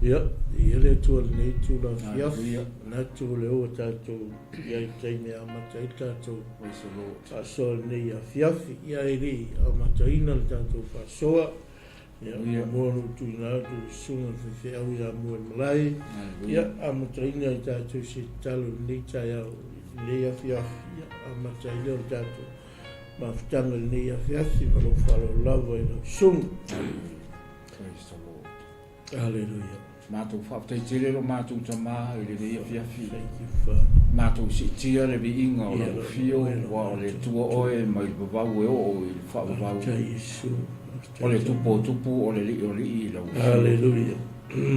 Ia, viia le Atua i lenei itula afiafi. Manatu o lea ua tatou i ai i le taimi e amata ai le tatou faasoa i lenei afiafi. Ia, ae le i amataina le tatou faasoa, ia, muamua ona ou tuuina atu i le Susuga i le Faifeau ia Muaimalae, ia, amataina i tatou se tatalo i lenei taeao, i lenei afiafi, ia, amata ai lea o le tatou mafutaga i lenei afiafi ma lou faaaloalo lava i lau Susuga. Praise the Lord. Aleluia. Matou faafetai tele lo matou Tama i lenei afiafi. Thank you, Father. Matou siitia le viiga o lau afio, aua o le Atua oe mai le vavau e oo i le faavavau. Faafetai Iesu. O le Tupu o tupu, o le Alii o alii i lau afio. Aleluia.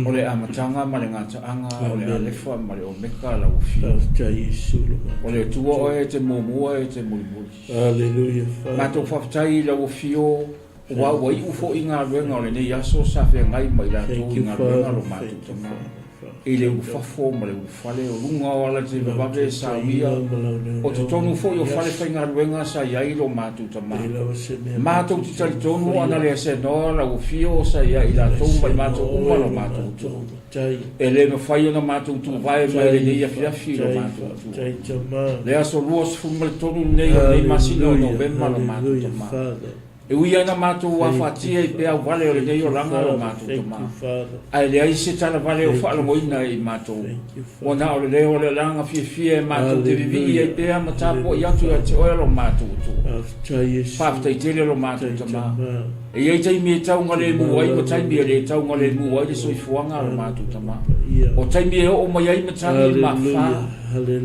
O le amataga ma le gataaga, o le Alefa ma le Omeka lau afio. Faafetai Iesu lo matou O le Atua oe e te muamua e te mulimuli. Aleluia, Father. Matou faafetai i lau afio. Aua ua iu foi galuega o lenei aso sa feagai ma i latou i galuega lo matou tama, i le ulufafo ma le ulufale, o luga o alatelevave sa uia, o totonu foi o fale faigaluega sa i ai lo matou tama. Matou te talitonu ana le asenoa lau afio sa i ai latou ma i matou uma lo matou Atua. E le mafai ona matou tuvae mai lenei afiafi i lo matou Atua. Le aso 23 lenei o lenei masina o Novema lo matou tama. E ui lava ina matou afatia i peau vale o lenei olaga lo matou tama, ae leai se tala vale o faalogoina i matou. Ua na o le leo o le alaga fiafia e matou te vivii ai pea ma tapuai atu ia te oe lo matou Atua. Faafetai tele lo matou tama. E i ai taimi e taugalemu ai ma taimi e le taugalemu ai le soifuaga a lo matou tama. O taimi e oo mai ai matagi ma fa,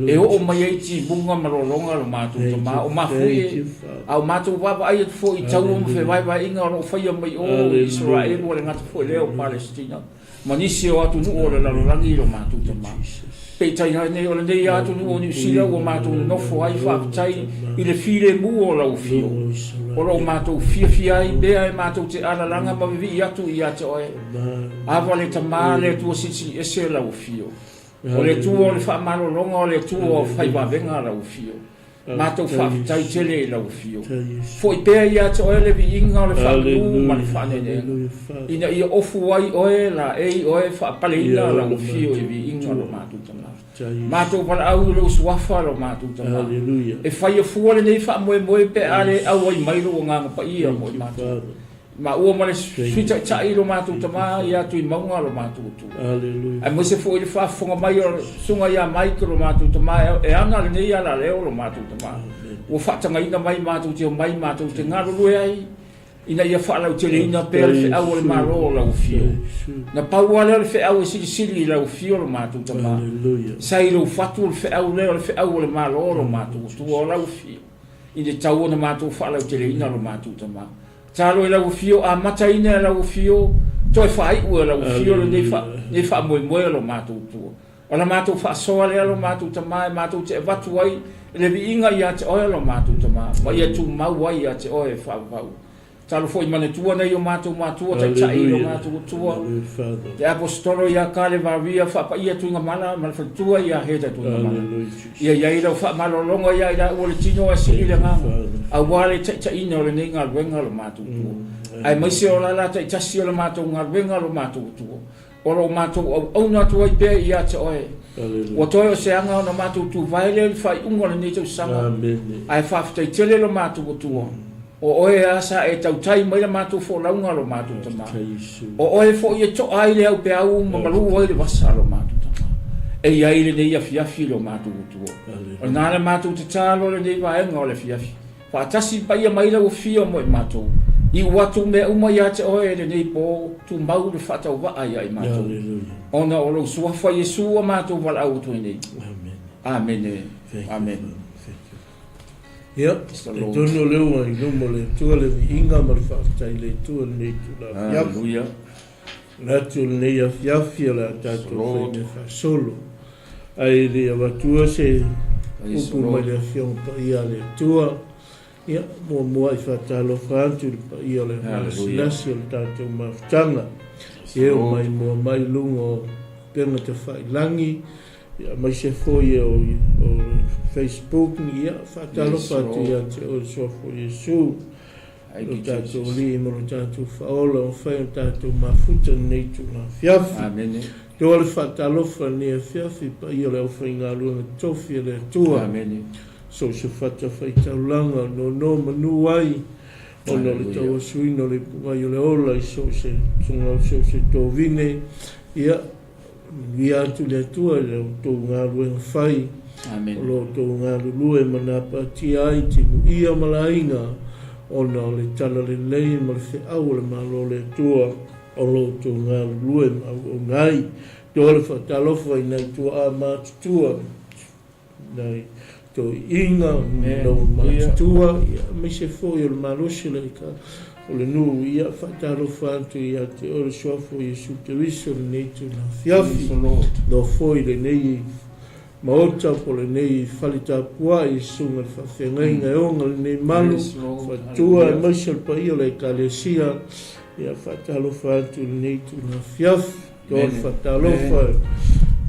e oo mai ai timuga ma lologa lo matou tama. O mafuie A o matou vaavaai atu foi i taua ma fevaevaeaiga o lo o faia mai o i Isaraelu ua le gata foi lea o Palesitina ma nisi o atunuu o le lalolagi i lo matou tama. Peitai ane o lenei atunuu o Niu Sila ua matou nonofo ai faafetai i le filemu o lau afio o lo o matou fiafia ai pea e matou te alalaga ma vivii atu ia te oe. Ava le Tama le Atua Silisili Ese lau afio. O le Atua o le faamalologa o le Atua o faivavega lau afio. Matou faafetai tele i lau afio. Foi pea ia te oe le viiga o le faamanu ma le faaneeneega, ina ia ofu ai oe laei oe faapaleina lau afio i viiga o lo matou Tama. Matou valaau i lou suafa lo matou Tama, e faia fua lenei faamoemoe pe a le auai mai lou Agaga Paia mo i matou. Maua ma le Sui Taitai lo matou Tama ia Tuimauga lo matou Atua. Aemaise foi le faafofoga mai o le Susuga ia Mike lo matou Tama e ana lenei alaleo lo matou Tama. Ua faatagaina mai matou te omai matou te galulue ai ina ia faalauteleina pea le feau o le Malo o lau Afio. Na pau lava lea o le feau e silisili i lau Afio lo matou Tama. Sa i lou fatu o le feau lea o le feau o le Malo lo matou Atua o lau Afio i le tau ona matou faalauteleina lo matou Tama. Talo e lau afio, amataina e lau afio, toe faaiu e lau afio lenei fa, nei faamoemoe o lo matou Atua. O la matou faasoa lea lo matou Tama e matou te avatu ai le viiga ia te Oe lo matou Tama, ma ia tumau ai ia te Oe e faavavau. Talo foi manatua nei o matou matua taitai i lo matou Atua, te Aposetolo ia Kale Varia faapaia Tuigamala ma le faletua ia Heda Tuigamala. Ia i ai lau faamalologa ia i laua le tino ae sili le agaga, aua le taitaiina o lenei galuega lo matou Atua, aemaise o lala taitasi o le matou galuega lo matou Atua, o lo o matou auauna atu ai pea ia te Oe. Ua toe o se aga ona matou tuvae lea i le faaiuga o lenei tausaga, ae faafetai tele lo matou Atua, o Oe lava sa e tautai mai la matou folauga lo matou Tama. O Oe foi e toa ai le aupeau ma malu ai le vasa lo matou Tama. E i ai lenei afiafi lo matou Atua. O lena le matou tatalo lenei vaega o le afiafi. Faatasi paia mai lau afio mo i matou. Iu atu mea uma ia te Oe lenei po, tumau le faatauvaa ia i matou. Ona o lou Suafa Iesu ua matou valaau atu ai nei. Amene. Amene. Ia, talitonu o lea ua i luma o le Atua le viiga ma le faafetai i le Atua i lenei itula afiafi. Hallelujah. Manatu o lenei afiafi o le a tatou fai mea faasolo. Ae le i avatua se upu mai le Afioga Paia a le Atua, ia, muamua i faatalofa atu i le paia o le Malasilasi o le tatou mafutaga, e o mai mua mai luga o upega tafailagi, Aemaise foi o Facebook, ia, faatalofa atu ia te oe i le Suafa o Iesu. Lo tatou Alii ma lo tatou Faaola ua mafai ona tatou mafuta i lenei itula afiafi. Amene. Toa le faatalofa i lenei afiafi i paia o le aufaigaluega tofi a le Atua. Amene. So o se fatafaitaulaga o nonomanu ai ona o le tauasuina o le ipuvai o le ola i so o se so o se tovine, ia, manuia atu le Atua i la outou galuega fai, o lo outou galulue ma napatia ai timuia ma laina ona o le talalelei ma le feau o le Malo o le Atua o lo outou galulue ma auauna ai. Toa le faatalofa i nai tuaa matutua. Nai toeaiina, nau matutua, aemaise foi o le malosi o le o le nuu, ia faatalofa atu ia te oe le Suafa o Iesu Keriso i lenei itula afiafi. Loa foi i lenei Maota po o lenei fale tapuai i susuga i le faafeagaiga e ona lenei malu, faletua aemaise o le paia o le Ekalesia, ia faatalofa atu i lenei itula afiafi. Toa le faatalofa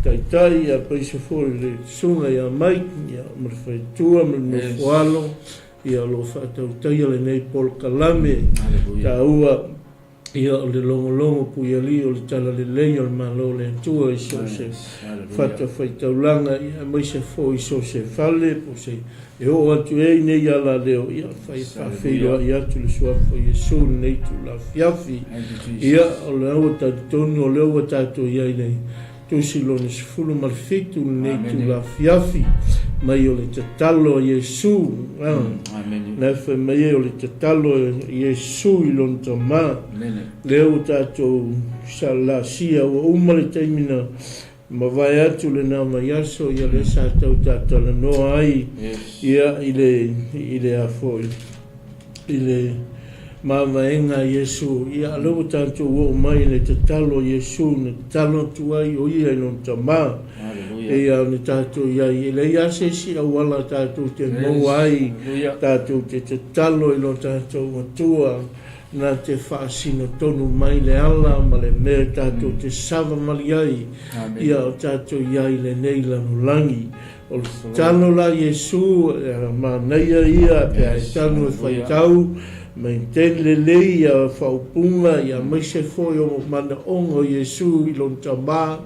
taitai ia paisa foi le susuga ia Mike ia ma le faletua ma le nofoalo ia o lo o faatautaia lenei polokalame taua ia o le logologo puialii o le talalelei o le Malo o le Atua i so o se fatafaitaulaga ia aemaise foi i so o se fale po o se E oo atu ai nei alaleo, ia, fai faafeiloai atu le Suafa o Iesu i lenei itula afiafi. Ia, o lea ua talitonu o lea ua tatou i ai i le Tusi lona 17 i lenei itula afiafi, mai o le tatalo a Iesu, a, na e fai mai ai o le tatalo a Iesu i lona Tama. Lea ua tatou sa laasia, ua uma le taimi na Mavae atu lena vaiaso ia lea sa tau tatalanoa ai ia i le i le a foi i le mavaega a Iesu. Ia lea ua tatou oo mai i le tatalo a Iesu na tatalo atu ai o ia i lona Tama. Ia ona tatou i ai e leai lava se isi auala tatou te maua ai tatou te tatalo i lo tatou Atua. Na te faasino tonu mai le ala ma le mea tatou te savavali ai ia o tatou i ai i lenei lalolagi. O le tatalo la Iesu, manaia ia pe a e tanu e faitau, maintain lelei ia faaupuga ia aemaise foi o manaoga o Iesu i lona Tama,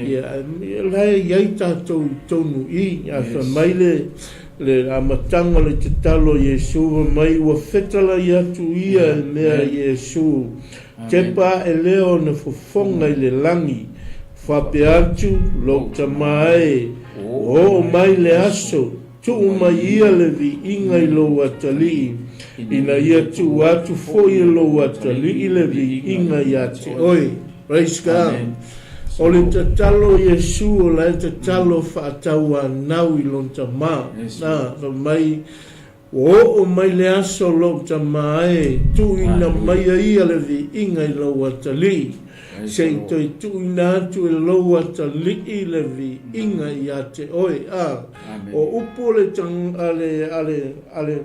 ia la e i ai tatou i tonu i, a fai mai le Le amataga o le tatalo a Iesu fai mai ua fetalai atu ia e mea Iesu tepa ae lea ona fofoga i le lagi faapea atu lou tama e ua oo mai le aso tuu mai ia le viiga i lou atalii ina ia tuu atu foi e lou atalii le viiga ia te oe. Praise God. O le tatalo o Iesu o la e tatalo faatauanau i lona Tama. Na, fai mai, Ua oo mai le aso lou Tama e, tuuina mai ai ia le viiga i lou atalii, se i toe tuuina atu e lou atalii le viiga ia te oe. A, o upu o le, a le, a le, a le,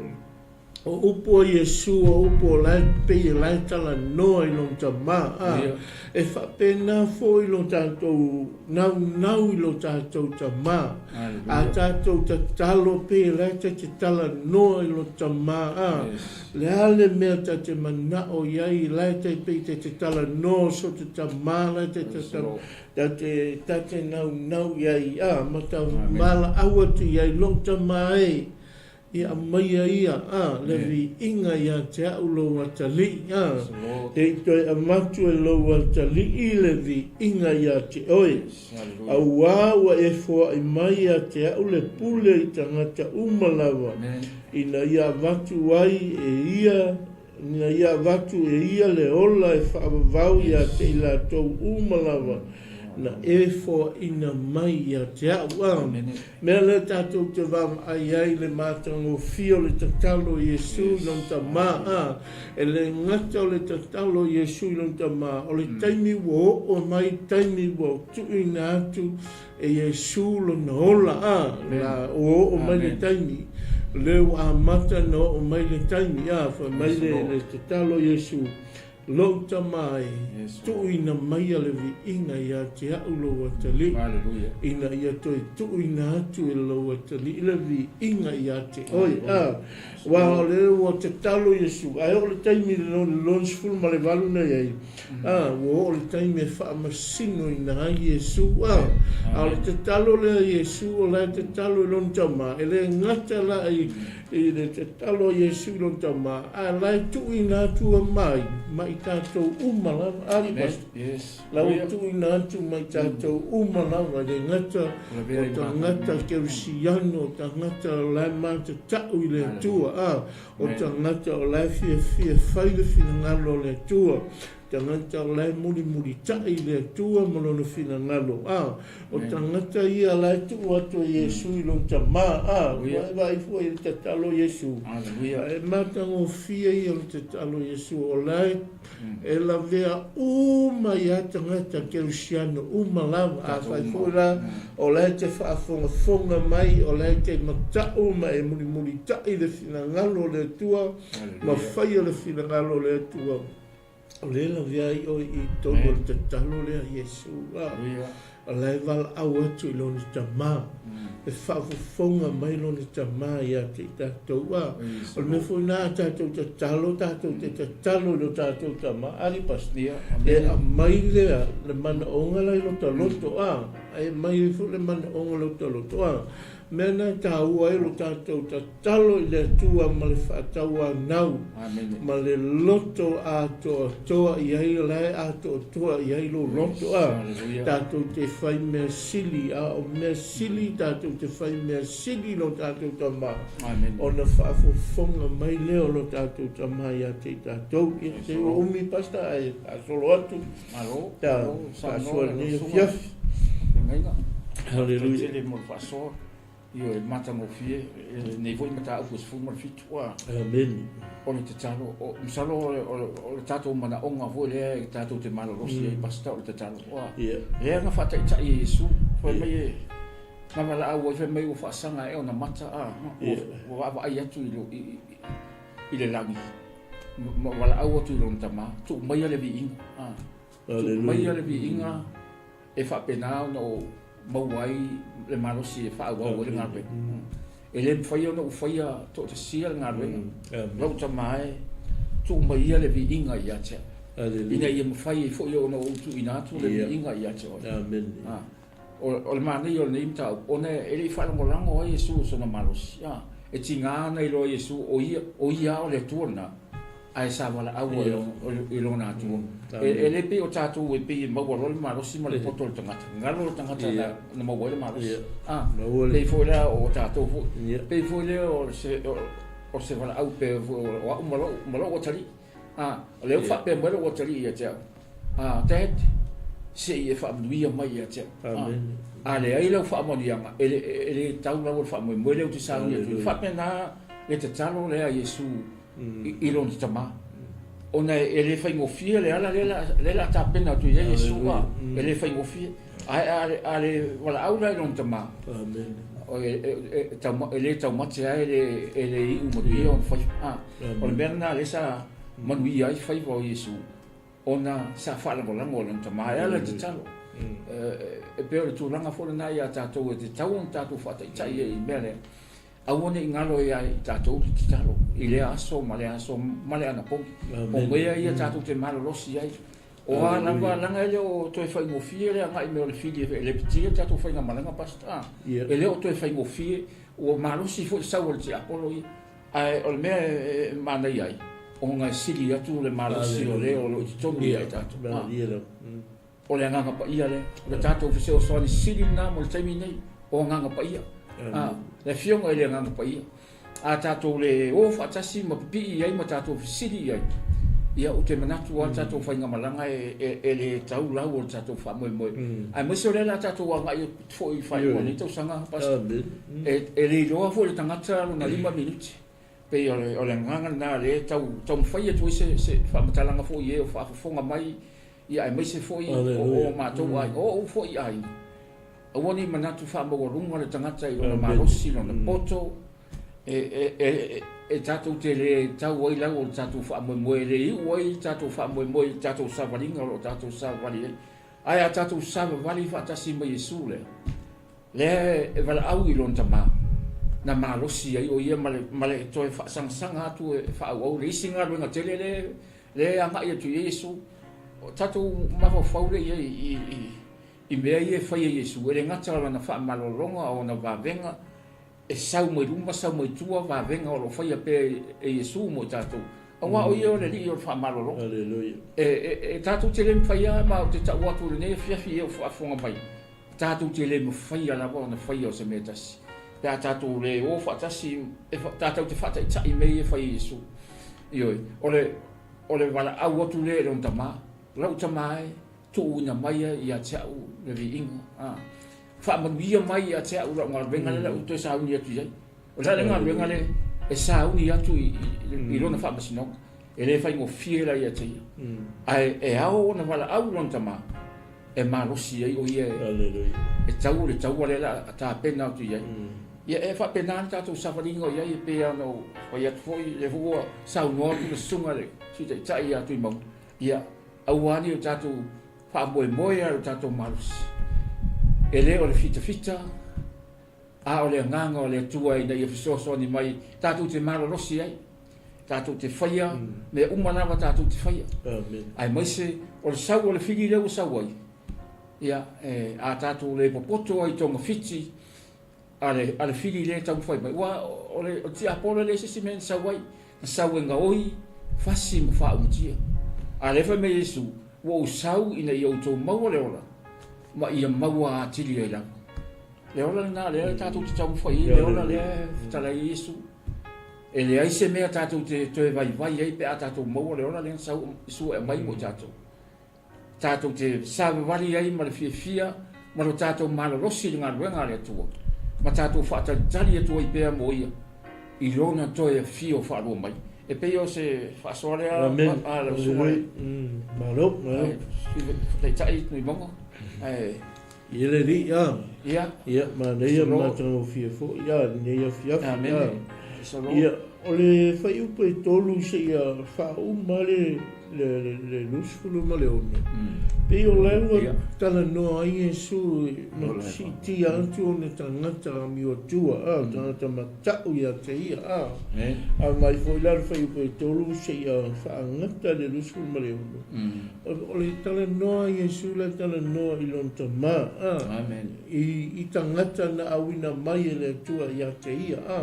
O upu a Iesu, o upu o la e pei e la e talanoa i lona Tama, a e faapena foi lo tatou naunau i lo tatou Tama. A tatou tatalo pei e la e ta te talanoa i lo Tama, a le a le mea ta te manao i ai, la e tai pei ta te talanoa so te Tama, la e ta te ta te ta te naunau i ai, a ma ta valaau atu i ai, lou Tama e. I aumaia ia, a, le viiga ia te au lou atalii, a, te i toe avatu e lou atalii le viiga ia te oe. Auā ua e foai mai ia te au le pule i tagata uma lava, ina ia avatu ai e ia, ina ia avatu e ia le ola e faavavau ia te i latou uma lava na e foaina mai ia te au. A mea lea tatou te vaavaai ai i le matagofie o le tatalo o Iesu i Lona Tama, a e le gata o le tatalo o Iesu i Lona Tama, o le taimi ua oo mai, taimi ua tuuina atu e Iesu lona ola, a, la ua oo mai le taimi, o lea ua amata ona oo mai le taimi, a, fai mai le, le tatalo o Iesu. Lou Tama e, tuuina maia le viiga ia te au lou atalii, ina ia toe tuuina atu e lou atalii le viiga ia te oe. A, aua o lea ua tatalo Iesu, ae oo le taimi i le 68 na i ai, a, ua oo le taimi e faamasinoina ai Iesu. A, a o le tatalo lea a Iesu, o la e tatalo i lona Tama, e le gata la i I le tatalo a Iesu i lona Tama, a la e tuuina atu a mai ma i tatou uma lava. A Alii Pastor? Yes. La ua tuuina atu ma i tatou uma lava, e le gata o tagata kerisiano, o tagata o la e matatau i le Atua, a, o tagata o la e fiafia fai le finagalo o le Atua, Tagata o la e mulimulitai i le Atua ma Lona finagalo, a, o tagata ia la e tuu atu e Iesu i Lona Tama, a, ua e vaai foi i le tatalo o Iesu, a e matagofie ia o le tatalo o Iesu, o la e lavea uma ia tagata kerisiano uma lava, afai foi la o la e te faafogafoga mai, o la e te matau ma e mulimulitai i le finagalo o le Atua, ma faia le finagalo o le Atua. O lea e lavea ai oe i totonu o le tatalo lea a Iesu, a o la e valaau atu i Lona Tama, e faafofoga mai Lona Tama ia te i tatou. A o le mea foi lena a tatou tatalo, tatou te tatalo i lo tatou Tama, Ali Pastor, e aumai lea le manaoga la i lota loto, a e aumai ai foi le manaoga i lota loto, a mea lena e taua ai lo tatou tatalo i le Atua ma le faatauanau ma le loto atoatoa i ai, o la e atoatoa i ai lou loto, a tatou te fai mea sili, a o mea sili tatou te fai mea sili i lo tatou Tama, ona faafofoga mai lea o lo tatou Tama ia te i tatou. Ia, se ua umi, Pastor, ae faasolo atu. Malo, Ta malo, faasoa saunoa lenei lau susuga. afiafi. Feagaiga. Haleluia. Tele mo le faasoa. Ioe, matagofie lenei foi mataupu e 17 ua. Amene. O le tatalo, o, masalo o le, o le, o le tatou manaoga foi lea e tatou te malolosi ai, Pastor, o le tatalo. Ua, Ia. lea na faataitai e Iesu, fai mai e, na valaau ai, fai mai ua faasaga ea ona mata, a, ua, ua vaavaai atu i, i, i, i le lagi. Ma valaau atu i lona tama, tuu maia le viiga. Ah. Tuu maia le viiga e faapena ona ou maua ai le malosi e faaauau ai le galuega. E le mafai ona ou faia toatasia le galuega. Lou tama e, tuu maia le viiga ia te au. Ina ia mafai ai foi ona ou tuuina atu le viiga ia te oe. Ah. O le manaia o lenei mataupu, ona e le i faalagolago ai Iesu i sona malosi. A, e tiga ona iloa Iesu o ia, o ia o le Atua lena, ae sa valaau i lona Atua. E le pei o tatou e pei e maua loa le malosi ma le poto o le tagata. Galo le tagata na maua ai le malosi. A, pei foi la o tatou foi, pei foi lea o se, o se valaau pea foi o au ma lou, ma lou atalii. A, o lea ua faapea mai lou atalii ia te au, A, Dad, se i e faamanuia mai ia te au. A, a leai lau faamanuiaga, e le, e le tau lau o le faamoemoe lea ou te sauni atu ai. Faapena le tatalo lea a Iesu i, i lona Tama. Ona e le faigofie le ala lea o le a tapena atu i ai Iesu, a, e le faigofie. Ae a, a le valaau la i lona Tama, e le taumate lava, e le, e le iu manuia ona faiva. A, o le mea lena lea sa manuia ai faiva o Iesu, ona sa faalagolago e lona Tama e ala i le tatalo. E pei o le tulaga foi lena ia tatou e tatau ona tatou faataitai ai i le mea lea, aua ne i galo ia i tatou le tatalo i lea aso ma lea aso ma le anapogi. O mea ia tatou te malolosi ai. O a lava, leaga e le o toe faigofie le agai mai o le fili e lepetia le tatou faigamalaga, Pastor. E le o toe faigofie, ua malosi foi le sau o le tiapolo ia. Ae o le mea e manaia ai, ona e sili atu le malosi o le o lo o i totonu ia i tatou. O le Agaga Paia lea. O le tatou fesoasoani sili lena mo le taimi nei, o Agaga Paia. Le Afioga i le Agaga Paia. A tatou le o faatasi ma pipii i ai ma tatou fesili i ai, ia ou te manatu lava le tatou faigamalaga e le tau lau o le tatou faamoemoe. Aemaise o lea o le a tatou agai atu foi i le faaiuga o lenei tausaga, Pastor. E le iloa foi e le tagata lona 5 minute. Pei o le agaga lena o lea e tau taumafai atu ai se faamatalaga foi i e o faafofoga mai, ia aemaise foi o matou aiga, o ou foi aiga. Aua ne i manatu faamaualuga le tagata i lona malosi, lona poto, e e tatou te le tau ai lau o le tatou faamoemoe, e le iu ai le tatou faamoemoe i le tatou savaliga o lo o tatou savavali ai. Ae a tatou savavali faatasi ma Iesu lea, lea e valaau i lona Tama, na malosi ai o ia ma le, ma le toe faasagasaga atu e faaauau le isi galuega tele lea, lea e agai atu i ai Iesu. O tatou mafaufau lea i ai i, i, i mea ia e fai e Iesu, e le gata o lana faamalologa, o ona vavega, E sau mai luma sau mai tua vavega o lo o faia pea e Iesu mo i tatou, aua o Ia o le Alii o le faamalologa. E tatou te le mafaia, ma ou te tau atu i lenei afiafi e o faafofoga mai, tatou te le mafaia lava ona faia o se mea e tasi, pe a tatou le o faatasi, e tatou te faataitai mea ia e fai e Iesu. Ioe, o le valaau atu lea i lona Tama, Lau Tama e, tuuina mai ia te au le viiga. Faamanuia mai ia te au lau galuega lea ua toe sauni atu i ai. O le a le galuega lea e sauni atu i lona faamasinoga? E le faigofie la ia te ia. Ae e ao ona valaau lona tama e malosi ai o ia e tau le taua lea o le a tapena atu i ai. Ia e faapena le tatou savaliga o i ai e pei ona ou fai atu foi, lea foi ua saunoa atu le susuga i le Sui Taitai ia Tuimauga, ia aua ne i o tatou Faamoemoe lava i lo tatou malosi. E le o le fitafita, a o le agaga o le Atua ina ia fesoasoani mai tatou te malolosi ai, tatou te faia mea uma lava tatou te faia. Aemaise o le sau o le fili lea ua sau ai, ia, e, a tatou le popoto ai i togafiti, a le, a le fili lea e taumafai mai, aua o le, o le tiapolo e leai se isi mea na sau ai, na sau e gaoi fasi ma faaumatia. A lea fai mai Iesu, Ua ou sau ina ia outou maua le ola, ma ia maua atili ai lava. Le ola lena lea e tatou te taumafai ai, le ola lea e fetalai ai Iesu. E leai se mea tatou te toe vaivai ai pe a tatou maua le ola lea na sau Iesu e aumai mo i tatou. tatou te savavali ai ma le fiafia ma lo tatou malolosi i le galuega a le Atua, ma tatou faatalitali atu ai pea mo Ia i Lona toe afio faalua mai. E pei o se faasoa lea a lau susuga i le Malo, malo. Taitai Tuimauga. Ae Ia le alii a. Ia. Ia, manaia ma matagofie foi a lenei afiafi. Amene. Ia, o le fuaiupu e 3 seia faauma le le 26, pei o la ua talanoa ai Iesu ma siitia atu ona tagata amiotua, a, tagata mata'u ia te ia, a. Aumai foi la le fuaiupu e 3 seia faagata le 26. O le talanoa a Iesu la e talanoa i lona Tama, a, i tagata na auina mai e le Atua ia te ia, a.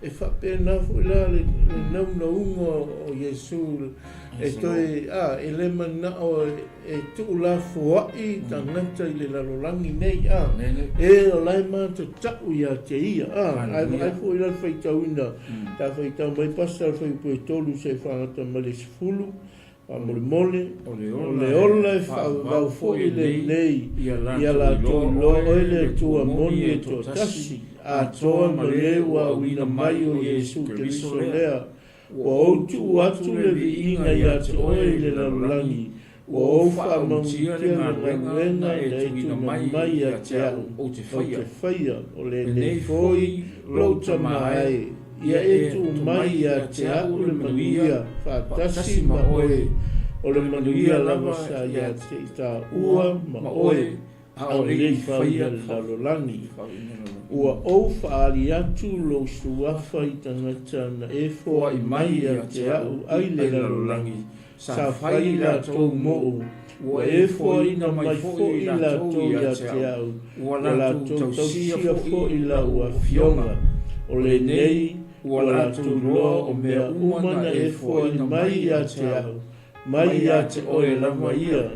E faapena foi la le naunauga o Iesu e toe, a, e le manao e tuulafoai tagata i le lalolagi nei, a, e o la e matatau ia te ia, a. Ae vaai foi la le faitauina, ta faitau mai pasa le fuaiupu e 3 seia faagata mai le 10, Faamolemole, o le ola e faavavau foi lenei ia latou iloa oe le Atua moni e toatasi, atoa ma le ua auina mai o Iesu Keriso lea. Ua ou tuu atu le viiga ia te oe i le lalolagi, ua ou faamaunutia le galuega na e tuuina mai ia te au, ou te faia, o lenei foi lou tama e. Ia e tuu mai ia te au le manuia faatasi ma oe, o le manuia lava sa ia te i taua ma oe, a o le i faia le lalolagi. Ua ou faaali atu lou suafa i tagata na e foai mai ia te au ai le lalolagi, Sa fai i latou moʻu, ua e foaina mai foi latou ia te au, ua latou tausia foi lau afioga. O lenei, ua latou iloa o mea uma na e foaina mai ia te au, mai ia te oe lava ia.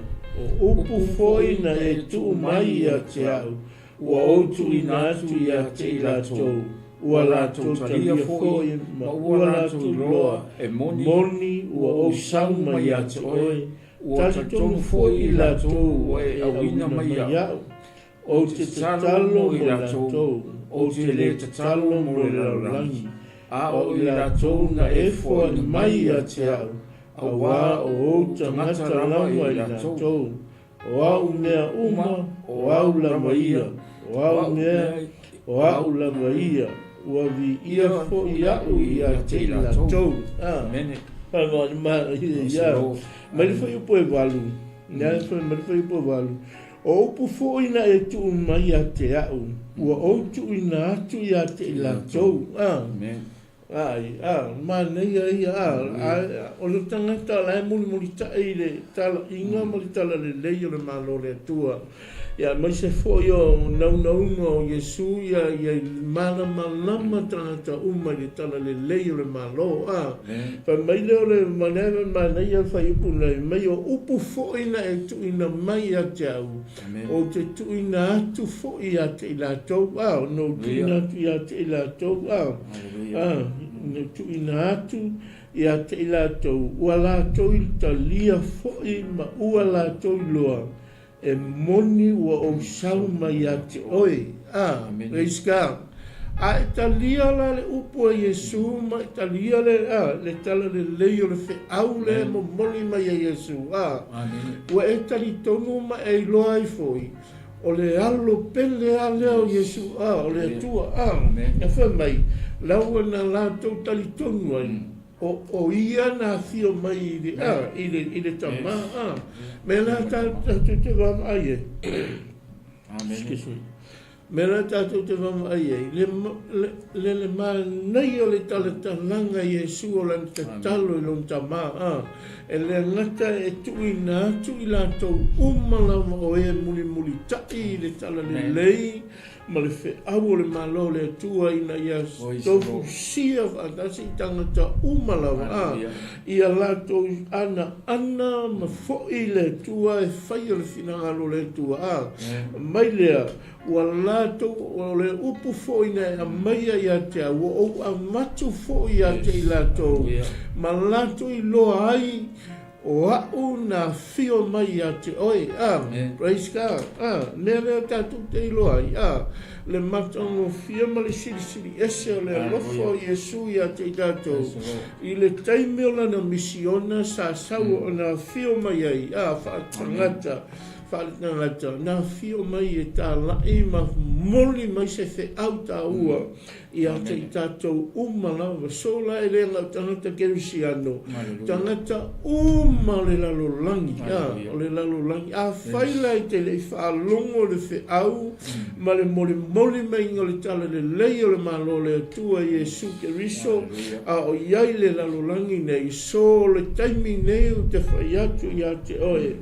O upu foi na e tuu mai ia te au, Ua ou tuuina atu ia te i latou, ua latou talia foi ma ua latou iloa e moni ua ou sau mai ia te oe, talitonu foi i latou ua e auina mai iaʻu. Ou te tatalo mo i latou, ou te le tatalo mo le lalolagi, a o i latou na e foai mai ia te au, auā o ou tagata lava i latou. O au mea uma, o au lava ia, o au mea, o au lava ia. Ua viia foi a'u ia te i latou. Mai le fuaiupu e valu, mai le fuaiupu e valu, O upu foi na e tuu mai ia te a'u, ua ou tuuina atu ia te i latou. Ai, a, manaia ia, a, a, o le tagata la e mulimulitai i le talaiga ma le talalelei o le Malo o le Atua. Ia, aemaise foi o naunauga o Iesu ia, ia malamalama tagata uma i le talalelei o le Malo. A, fai mai lea o le, ma lea e manaia le fuaiupu nei, mai o upu foi na e tuuina mai ia te au, Ou te tuuina atu foi ia te i latou, a, na ou tuuina atu ia te i latou, a, a, na ou tuuina atu ia te i latou, ua latou i talia foi ma ua latou iloa, e moni ua ou sau mai ia te oe, a, praise God. A e talia la le upu a Iesu ma e talia le, a, le talalelei o le feau lea e momoli mai e Iesu, a, ua e talitonu ma e iloa ai foi, o le alo pele a lea o Iesu, a, o le Atua, a, e fai mai, la ua na latou talitonu ai, o, o ia na afio mai i le, a, i le, i le Tama, a. Mea la tatou te vaavaai ai. Excuse me. Mea la tatou te vaavaai ai, le, le, le, le manaia o le talatalaga i Iesu o lana tatalo i lona Tama, a, e le gata e tuuina atu i latou uma lava o e mulimulitai i le talalelei ma le feau o le Malo o le Atua ina ia tofusia faatasi i tagata uma lava, a, ia latou ana ana ma foi i le Atua e faia le finagalo o le Atua, a, mai lea, ua latou, o le upu foi na e aumaia ia te au, ua ou avatu foi ia te i latou, ma latou iloa ai o a'u na afio mai ia te oe, a, praise God, a, mea lea tatou te iloa ai, a, le matagofie ma le silisili ese o le alofa o Iesu ia te i tatou, I le taimi o lana misiona sa sau ona afio mai ai, a, faaletagata, faaletagata, na afio mai e tālaʻi ma moli mai se feau tāua ia te i tātou uma lava. So la e le na o tagata Kerisiano, tagata uma o le lalolagi, a, o le lalolagi. Afai la i te le i faalogo le feau ma le molimoli maiga o le talalelei o le Malo o le Atua Iesu Keriso, a o i ai le lalolagi nei, so le taimi nei ou te fai atu ia te oe,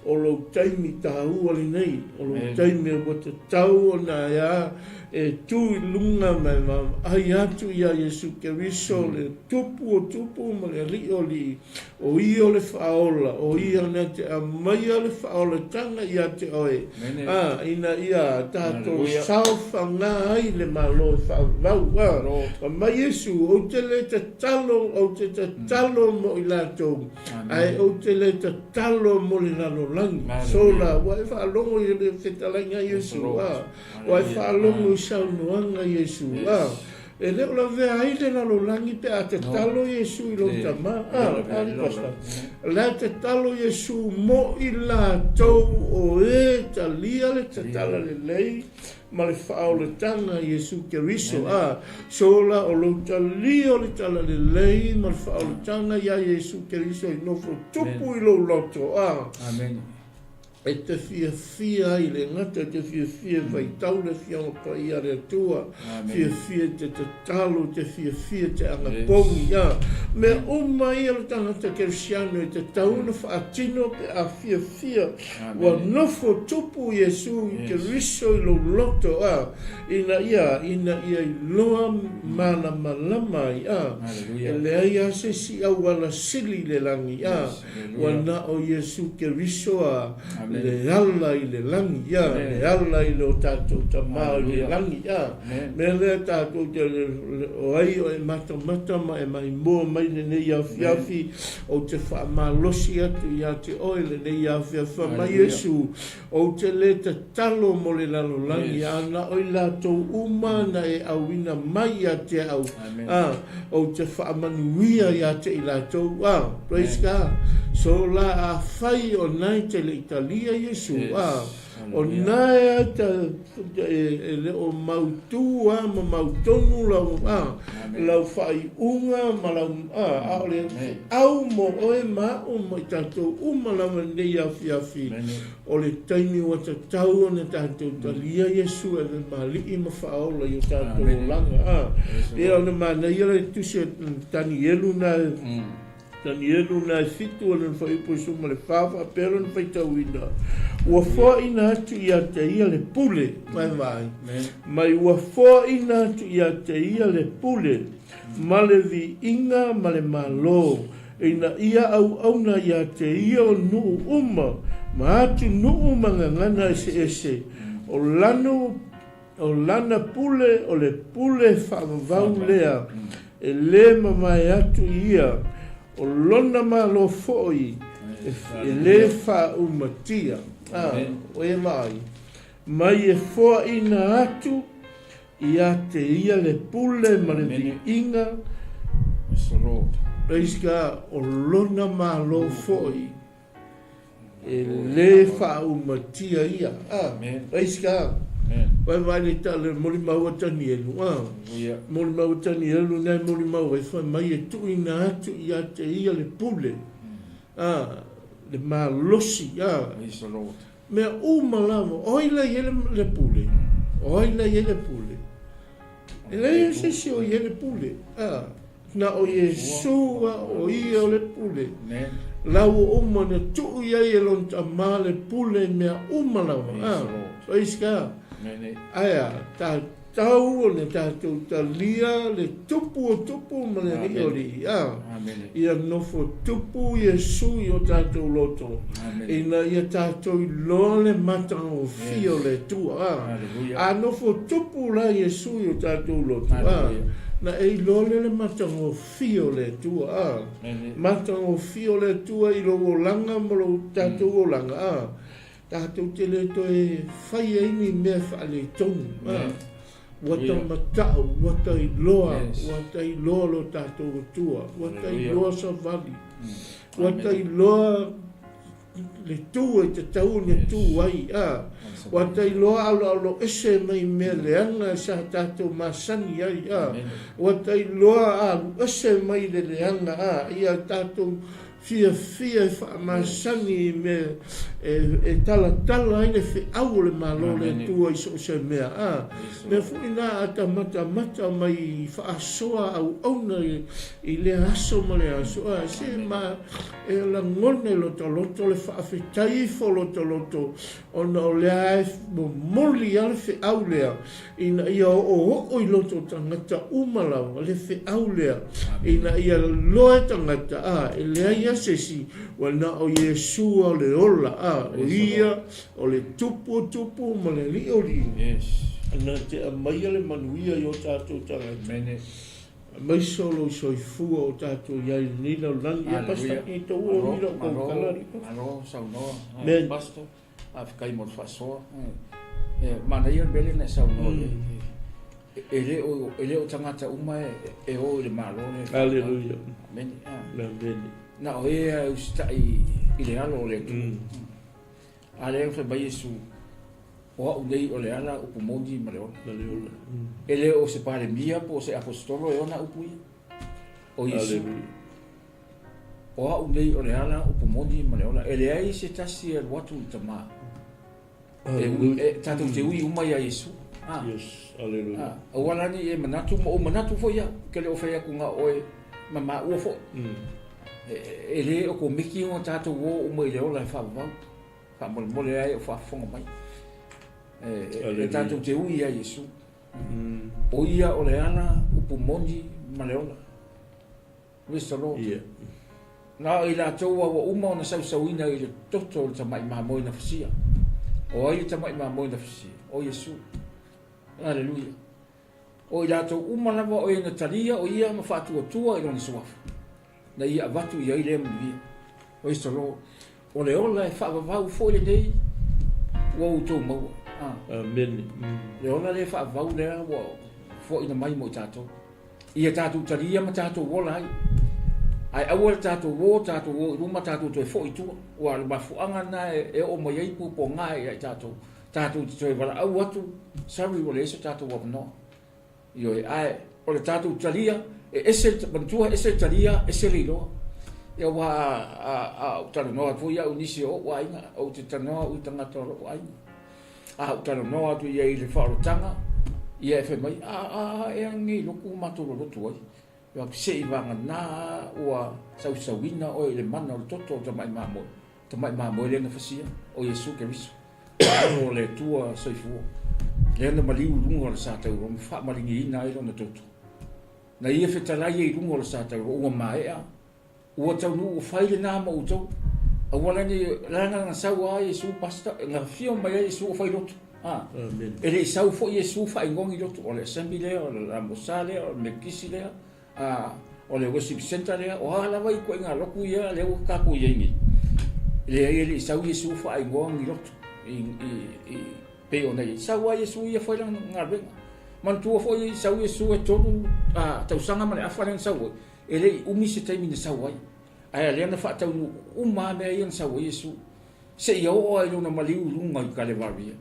o lou taimi tāua lenei, o lou taimi ua tatau ona e a e tū i luga ma e vaavaai atu iā Iesu Keriso, le Tupu o Tupu ma le Alii o Alii, O ia o le Faaola, o ia na te aumaia le faaolatanga ia te oe, ā, ina ia tātou saofaga ai le Malo e faavavau. Ā, fai mai Iesu, Ou te le tatalo, ou te tatalo mo i latou, ae ou te le tatalo mo le lalolagi. Sola, ua e faalogo i le fetalaiga a Iesu, ā, ua e faalogo i saunoaga a Iesu, ā, E le o lavea ai le lalolagi pe a tatalo Iesu i lona Tama. A, ali pastor. La e tatalo Iesu mo i latou o e talia le tatala lelei ma le faaolataga a Iesu Keriso. A, so la o lou talia o le tala lelei ma le faaolataga ia Iesu Keriso i nofo tupu i lou loto. A. Amen. E te fiafia ai le gata, e te fiafia e faitau le Afioga Paia a le Atua, fiafia e te tatalo, e te fiafia e te anapogi, a mea uma ia le tagata Kerisiano e tatau ona faatino pe a fiafia ua nofo tupu Iesu i Keriso i lou loto, a ina ia, ina ia iloa malamalama ai, a e leai a se isi auala sili i le lagi, a. Ua na o Iesu Keriso a le ala i le lagi, a le ala i le o tatou Tama i le lagi, a mea lea tatou te o ai o e matamata ma e maimoa mai lenei afiafi, ou te faamalosi atu ia te oe lenei afiafi. Fai mai Iesu, Ou te le tatalo mo le lalolagi, a na o i latou uma na e auina mai ia te au, a, ou te faamanuia ia te i latou, a, praise God. So la afai o nae te le i talia Iesu, a, O lena e ta e le o mautu a ma mautonu lau a lau faaiuga ma lau a a o le feau mo oe ma a'u ma i tatou uma lava i lenei afiafi o le taimi ua tatau ona tatou talia Iesu e ave ma Alii ma Faaola i o tatou olaga a. Pei ona manaia le tusi a Tanielu na Tanielu na e fitu o lona fuaiupu e 14 faapea lona faitauina, Ua foaina atu ia te ia le pule, vaevae, mai ua foaina atu ia te ia le pule, ma le viiga ma le malo, ina ia auauna ia te ia o nuu uma ma atunuu ma gagana eseese, o lana O lana pule o le pule faavavau lea e lē mavae atu i ia, o lona Malo foi e lē faaumatia. A, o e vaai mai e foaina atu ia te ia le pule ma le viiga, Praise God, o lona Malo foi. E lē faaumatia ia. A, praise God. Vaevae le tala le molimau a Tanielu. A, molimau a Tanielu na e molimau ai fai mai e tuuina atu ia te ia le pule. A, le malosi. A, mea uma lava. O ai la i ai le pule? O ai la i ai le pule? E leai se isi o i ai le pule. A, Na o Iesu a o ia o le pule. La ua uma ona tuu i ai e lona Tama le pule i mea uma lava. A, praise God. Ae a, tatau ona tatou talia le Tupu o tupu ma le Alii o alii. A, ia nofo tupu Iesu i o tatou loto, ina ia tatou iloa le matagofie o le Atua. A, a nofo tupu la Iesu i o tatou loto, a, na e iloa lea le matagofie o le Atua. A, matagofie o le Atua i lou olaga ma lo tatou olaga. A, tatou te le toe fai ai ni mea faaletonu. A, Ua ta matau, ua ta iloa, ua ta iloa lo tatou Atua, ua ta iloa savali, ua ta iloa le tu e tatau ona tu ai, a, ua ta iloa aloalo ese mai mea leaga sa tatou masani ai, a, ua ta iloa alu ese mai le leaga, a, ia tatou fiafia e faamasani i mea e talatala ai le feau o le Malo o le Atua i so o se mea. A mea foi na a ta matamata mai i faasoa auauna i lea aso ma lea aso, a se ma e lagona i lota loto le faafetai ifo lota loto ona o lea e momoli lava le feau lea ina ia oooo i loto o tagata uma lava le feau lea, ina ia loa e tagata, a, e leai lava se isi, ua na o Iesu o le ola, a, o Ia o le Tupu o tupu ma le Alii o alii, na te aumaia le manuia i o tatou tagata, aemaise o lou soifua o tatou i ai i lenei lalolagi. Ia, Pastor, i tou o ni lau koukala, alii Pastor. Malo saunoa, Pastor. Faafetai mo le faasoa. E manaia le mea lea na e saunoa i ai. E le o, e le o tagata uma e o i le Malo lea. Hallelujah. Amene. Amene. Na o e e usitai i le alo o le Atua. A lea na fai mai Iesu, o au nei o le ala, upu moni ma le ola. Ma le ola. E le o se Palemia po o se Aposetolo e ona upu ia. O Iesu. Hallelujah. O au nei o le ala, upu moni ma le ola. E leai se tasi e alu atu i Tama. E ui, e, tatou te ui uma iā Iesu. Ah. Yes, hallelujah. Ah, aua la ne i e manatu, ma ou manatu foi au, ke le o fai atu na o oe ma maua foi. E, e le o komiti ona tatou o uma i le ola e faavavau. Faamolemole ai o faafofoga mai. E, e tatou te ui iā Iesu. O ia o le ala, upu moni ma le ola. Praise the Lord. Yeah. Na o i latou a ua uma ona sausauina i le toto o le tamai mamoe na fusia. O ai le tamai mamoe na fusia? O Iesu. Aleluia. O i latou uma lava o e na talia o ia ma faatuatua i lona suafa, na ia avatu i ai lea manuia. Praise the Lord. O le ola e faavavau foi lenei ua outou maua. Ah. Amen. Le ola lea e faavavau lea ua foaina mai mo i tatou. Ia tatou talia ma tatou ola ai. Ae aua le tatou o, tatou o i luma tatou toe foi i tua. Aua o le mafuaaga lena e oo mai ai puapuaga ia i tatou, tatou te toe valaau atu, sorry ua leai so tatou avanoa. Ioe, ae o le tatou talia, e ese, manatua e ese le talia, ese le iloa. Ia aua a, a ou talanoa atu foi au i nisi o ou aiga, ou te talanoa au i tagata o lou aiga. A ou talanoa atu i ai i le faaolataga, ia e fai mai, a, a, a, ea lenei lotu ua matou lolotu ai. Ia, se i vagana ua sausauina oe i le mana o le toto o le tamai mamoe, tamai mamoe lea na fasia, o Iesu Keriso, Alo o le Atua soifua, lea na maliu i luga o le sa taurua ma faamaligiina ai lona toto. Na ia fetalai ai i luga o le sa taurua, ua maea, ua taunuu, ua fai lena ma outou. Aua la nei, leaga na sau lava Iesu pastor, na afio mai ai Iesu o fai lotu. A, e le i sau foi Iesu faaigoa ni lotu, o le Assembly lea, o le Lamosa lea, o le Metotisi lea, a, o le Worship Centre lea, o a lava ituaiga lotu ia lea ua tatou i ai nei. Leai, e le i sau Iesu faaigoa ni lotu i, i, i, pei ona i ai. Sau lava Iesu ia fai lana galuega. Manatua foi sau Iesu e tolu a, tausaga ma le afa lea na sau ai, e le i umi se taimi na sau ai. Ae lea na faataunuu uma lava mea ia na sau ai Iesu. Seia oo lava i lona maliu i luga i Kalevaria.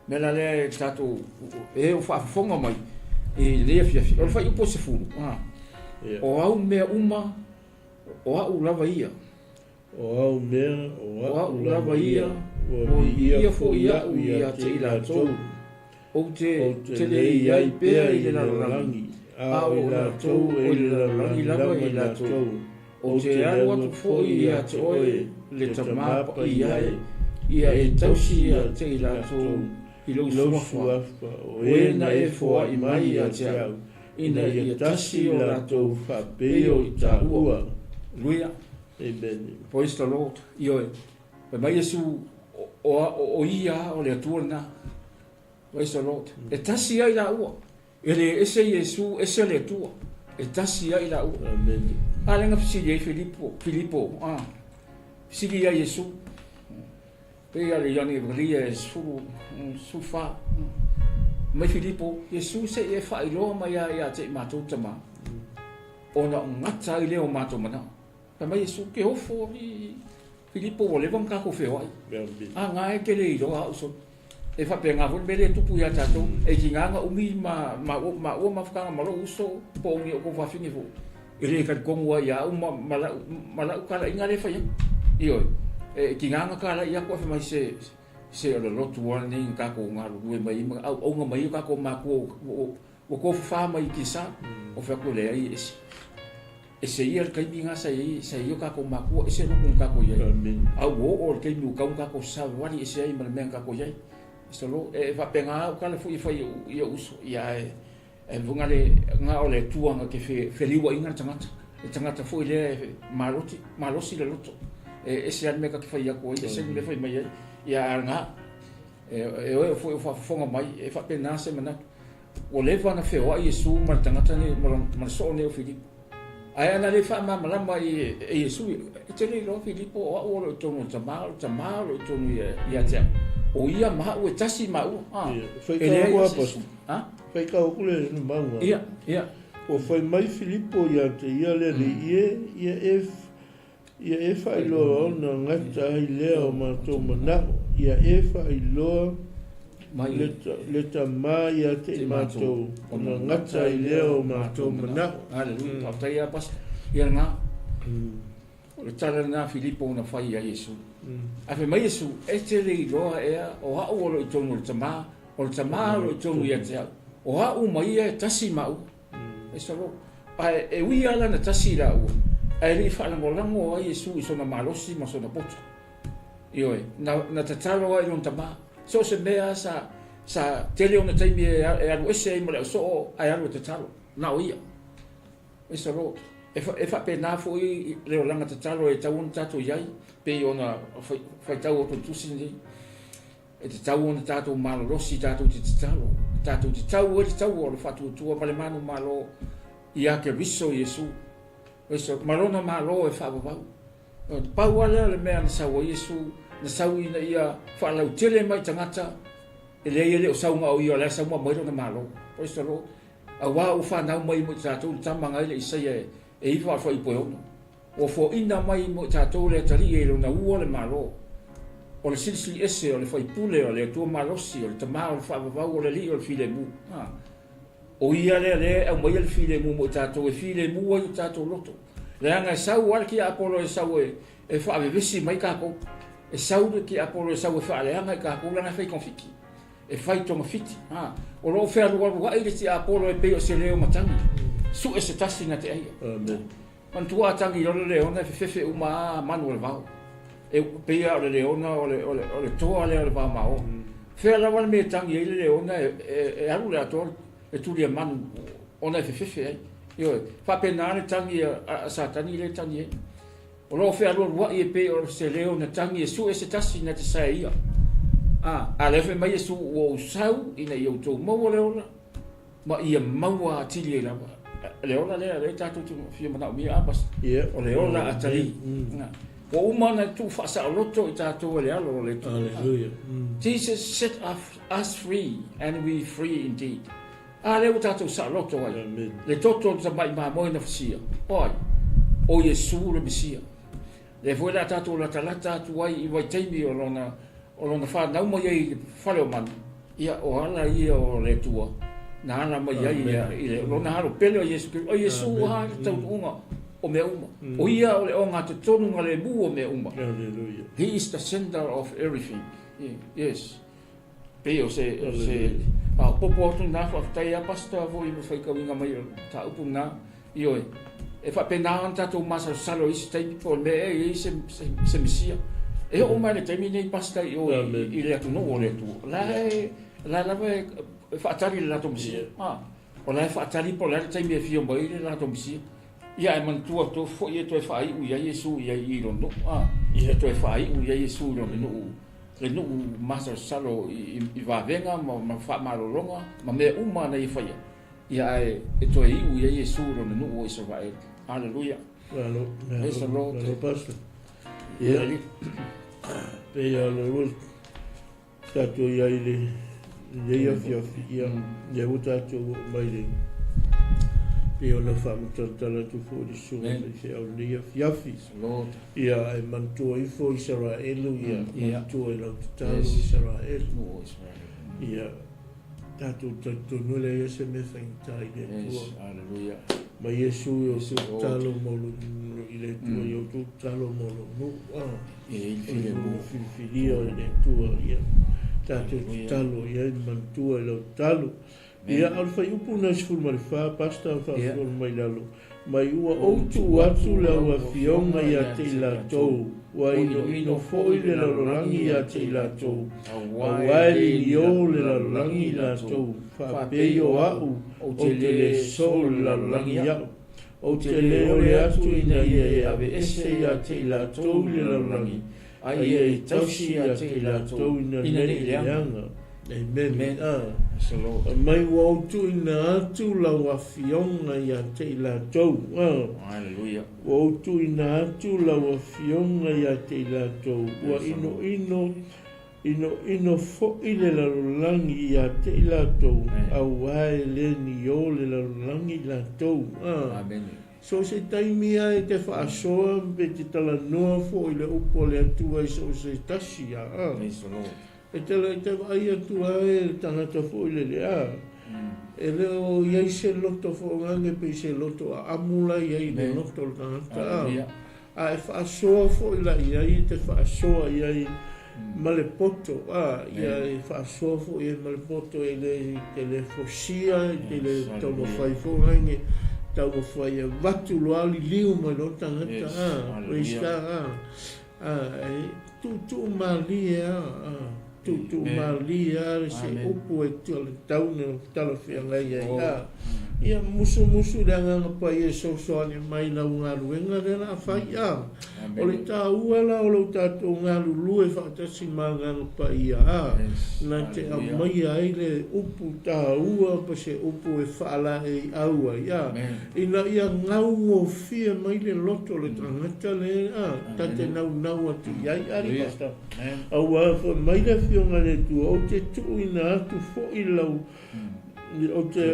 Mea la lea e tatou e o faafofoga mai i lenei afiafi, o le fuaiupu 10, o au mea uma, o a'u lava ia. O au mea, o a'u lava ia, ua viia foi a'u ia te i latou. Ou te le i ai pea i le lalolagi, a o i latou o i le lalolagi lava i latou. Ou te alu atu foi ia te oe le Tama Paia e, ia e tausi ia te i latou i lou suafa, o e na e foai mai ia te au, ina ia tasi o latou faapei o i tāua. Haleluia. Amen. Praise the Lord. Ioe. Fai mai Iesu, o ia o le Atua lena. Praise the Lord. E tasi ai laua. E le ese Iesu, ese le Atua. E tasi ai laua. Amen. A lea na fesili ai Filipo, Filipo, a. Fesili ia Iesu. Pei a le Ioane Evangelia e sefulu, sefulu fa. Mai Filipo, Iesu se i e faailoa mai a ia te i matou Tama. Ona o gata ai lea o matou manao. Fai mai Iesu, ke ofo i Filipo ua leva ona tatou feoai. A nga e te le iloa au soli. E faapena foi le mea lea e tupu ia tatou. E tiga ona umi ma maua mafutaga ma lou uso po o ni o tou fafine foi. E le talitonu ai ia au ma lau talaiga lea e fai atu. Ioe. E tiga ona talai atu ae fai mai se se o le lotu lava lenei na tatou galulue mai ai ma auauna mai ai o tatou matua ua tofafa mai i tiasa. Ou fai atu, leai e ese. Ese ia le taimi na sa i ai o tatou matua, ese lotu na tatou i ai. A ua oo le taimi ua tatau ona tatou savavali ese ai ma le mea na tatou i ai. So, e faapena au tala foi e fai i ou uso, ia ae e na le na o le Atua na te feliuaina le tagata, le tagata foi lea e maloti, malosi le loto. E ese lava le mea ta te fai atu ai, ese le mea fai mai ai. Ia ae na e oe foi o faafofoga mai, e faapena se manatu. Ua leva ona feoai Iesu ma le tagata nei, ma le soo nei o Filipo. Ae ana le faamalamalama e Iesu, e te le iloa Filipo, o au o lo o i totonu o le Tama, o le Tama o lo o i totonu ia te au. O ia ma au e tasi maua. E leai ma se isi. Faitau atu le mauga. Ia, ia. Ua fai mai Filipo ia te ia le Alii e, ia e Ia e faailoa ona gata ai lea o matou manao, ia e faailoa le Tama ia te i matou, ona gata ai lea o matou manao. Haleluia. Faafetai lava Pastor. Ia lena. O le tala lena a Filipo na fai ia Iesu. Ae fai mai Iesu, e te le iloa ea o au o lo o i totonu o le Tama, o le Tama o lo o i totonu ia te au. O au ma ia e tasi maua. E solo. Ae e ui lava la na tasi laua, ae le i faalagolago ai Iesu i sona malosi ma sona poto. Ioe, na, na tatalo ai i lona tama. So o se mea sa, sa tele ona taimi e, e alu ese ai ma le ausoo, ae alu e tatalo. Na o ia. E solo. E, fa, e faapena foi le olaga tatalo e tatau ona tatou i ai, pei ona faitau atu i le tusi lenei. E tatau ona tatou malolosi tatou te tatalo, tatou te tau ai le taua o le faatuatua ma le manumalo ia Keriso Iesu, ma lona Malo e faavavau. Pau lava lea o le mea na sau ai Iesu, na sau ina ia faalautele mai tagata, e leai e le o sau na o ia, o la e sau ma aumai lona Malo. Praise the Lord. Aua ua fanau mai mo i tatou le tama na i le Isaia e 9 o le fuaiupu e 6. Ua foaina mai mo i tatou le Atalii i lona ua le Malo, o le Silisili Ese, o le Faipule, o le Atua Malosi, o le Tama o le Faavavau, o le Alii o le Filemu. A, o Ia lea lea e aumaia le filemu mo i tatou e filemu ai o tatou loto. Leaga e sau lava le tiapolo e sau e, e faavevesi mai tatou. E sau le tiapolo e sau e faaleaga i tatou leaga e fai togafiti. E fai togafiti. A, o lo o fealualuai le tiapolo e pei o se leo matagi. Sue se tasi na te aia. Amen. Manatua a tagi loa le leona e fefefe uma a manu o le vao. E pei a o le leona o le, o le, o le toa lea o le vao maoa. Fea lava le mea e tagi ai le leona e, e, e alu le atoa le tuli a manu ona e fefefe ai. Ioe, faapena le tagi a, a, a Satani lea e tagi ai. O lo o fealualuai e pei o se leo na tagi e sue se tasi na te sae ia. A, a lea fai mai Iesu, ua ou sau ina ia outou maua le ola, ma ia maua atili ai lava. Le ola lea, lea tatou te fia manaomia, a Pastor? Yeah. O le ola atalii. Ua uma ona tuufaasaoloto i tatou e le Alo o le Atua. Hallelujah. Jesus set us free and we free indeed. A lea ua tatou saoloto ai. Amen. Le toto o le tamai mamoe na fasia. O ai? O Iesu le Mesia. Lea foi o le a tatou latalata atu ai i vaitaimi o lona, o lona fanau mai ai i le fale o manu, ia, o ala ia o le Atua na ala mai ai ia, i le, lona alo pele o Iesu Keriso. O Iesu lava le taunuuga o mea uma. O ia o le ogatotonu lemu o mea uma. Hallelujah. He is the center of everything. Yes. Pei o se, o se faaopoopo atu lena, faafetai lava Pastor foi i le faitauina mai o le mataupu lena. Ioe, e faapena ona tatou masalosalo i isi taimi po o le mea ea e i ai se, se, se Mesia. E oo mai le taimi nei Pastor i o i, i le atunuu o le Atua, o la e, la lava e, e faatali le latou Mesia. Ah, o la e faatali po o le a le taimi e afio mai ai le latou Mesia. Ia, ae manatua atu foi e toe faaiu i ai Iesu i ai i lona nuu. Ah, e toe faaiu i ai Iesu i lona nuu le nuu masalosalo i vavega ma faamalologa ma mea uma na ia faia, ia ae e toe iu i ai Iesu i lona nuu o Isaraelu. Haleluia. Malo, Praise the Lord. Malo, Pastor. Ia, pei lava o le ua tatou i ai i lenei afiafi, ia, lea ua tatou oo mai le, pei ona faamatalatala atu foi le susuga i le faifeau i lenei afiafi. Lord. Ia, ae manatua ifo Isaraelu, ia, manatua i lau tatalo Isaraelu. Ia, tatou talitonu e leai se mea faigata i le Atua. Hallelujah. Ma Iesu i outou tatalo mo lou, i le Atua i outou tatalo mo lou nuu. Ah, E i o le nuu filifilia o le Atua, ia, tatou tatalo i ai, manatua i lau tatalo. Ia, o le fuaiupu lena 14, Pastor, faafofoga mai lalo, mai ua ou tuu atu lau Afioga ia te i latou, ua inoino foi le lalolagi ia te i latou, aua e le io le lalolagi i latou, faapei o a'u ou te le so le lalolagi iaʻu. Ou te le ole atu ina ia e aveese ia te i latou i le lalolagi, a ia e tausi ia te i latou ina nei leaga. Amen. A. Mai ua ou tuuina atu lau Afioga ia te i latou. A. Hallelujah. Ua ou tuuina atu lau Afioga ia te i latou. Ua inoino, inoino foi le lalolagi ia te i latou, aua e le nio le lalolagi i latou. A. Amen. So o se taimi lava e te faasoa pe te talanoa foi i le upu a le Atua i so o se tasi. A. Praise the Lord. E te e te vaai atu lava e le tagata foi lele, a, e le o i ai se loto foogage pei se loto aamu la i ai i le loto o le tagata, a, a e faasoa foi la i ai, e te faasoa i ai ma le poto, a, ia e faasoa foi i ai ma le poto, e le, te le fosia, e te le taumafai foogage, taumafai e avatu loa liliu mai loa le tagata, a, praise God, a. A, e tuutuu malie a, a, tuutuu malie a se upu e tau na talafeagai ai, a. Ia musumusu le Agaga Paia e sosoani mai lau galuega lea la fai, a. O le taua la o lou tatou galulue faatasi ma Agaga Paia, a, na te aumaia ai le upu taua pa se upu e faalaeiau ai, a. Ina ia gaugofie mai le loto o le tagata lea a ta te naunau atu i ai. Ali Pastor. Aua foi mai le Afioga i le Atua, ou te tuuina atu foi lau, ou te,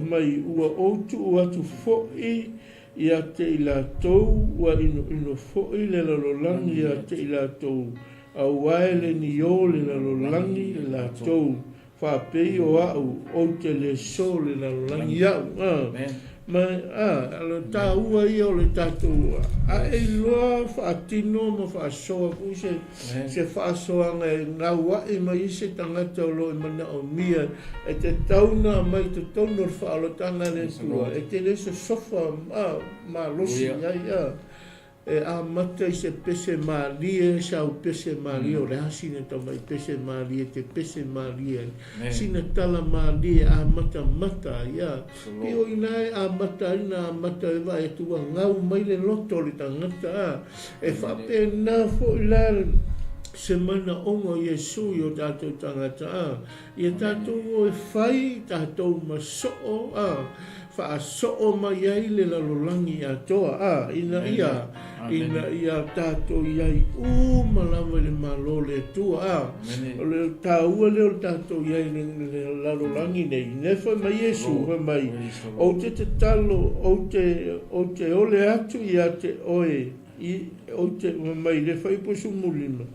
mai, ua ou tuu atu foi Ia te i latou ua inoino foi le lalolagi ia te i latou, aua e le niō le lalolagi i latou, faapei o a'u ou te le sō le lalolagi a'u. Ma, a, o le taua ia o le tatou a'e iloa faatino ma faasoa foi se, se faasoaga e gaua'i mai ai se tagata o lo o e manaomia e tatau ona aumai i totonu o le faaolataga a le Atua, e te le sosofa malosi i ai, a. E amata i se pese mālie, se au pese mālie, o le a sina tamai pese mālie te pese mālie ai. Sina tala mālie amatamata ai, a. Pio inā e amata ai na amata e vaai atu ua gau mai le loto o le tagata, a. E faapena foi la se manaoga o Iesu i o tātou tagata, a. Ia tatou o e fai i tatou ma soo, a, faasoo mai ai le lalolagi atoa, a, ina ia, ina ia tatou i ai uma lava i le Malo o le Atua, a. O le taua lea o le tatou i ai i le lalolagi nei, lea fai mai Iesu, fai mai, Ou te tatalo, ou te, ou te ole atu ia te oe, i, ou te, fai mai, le fuaiupu 15,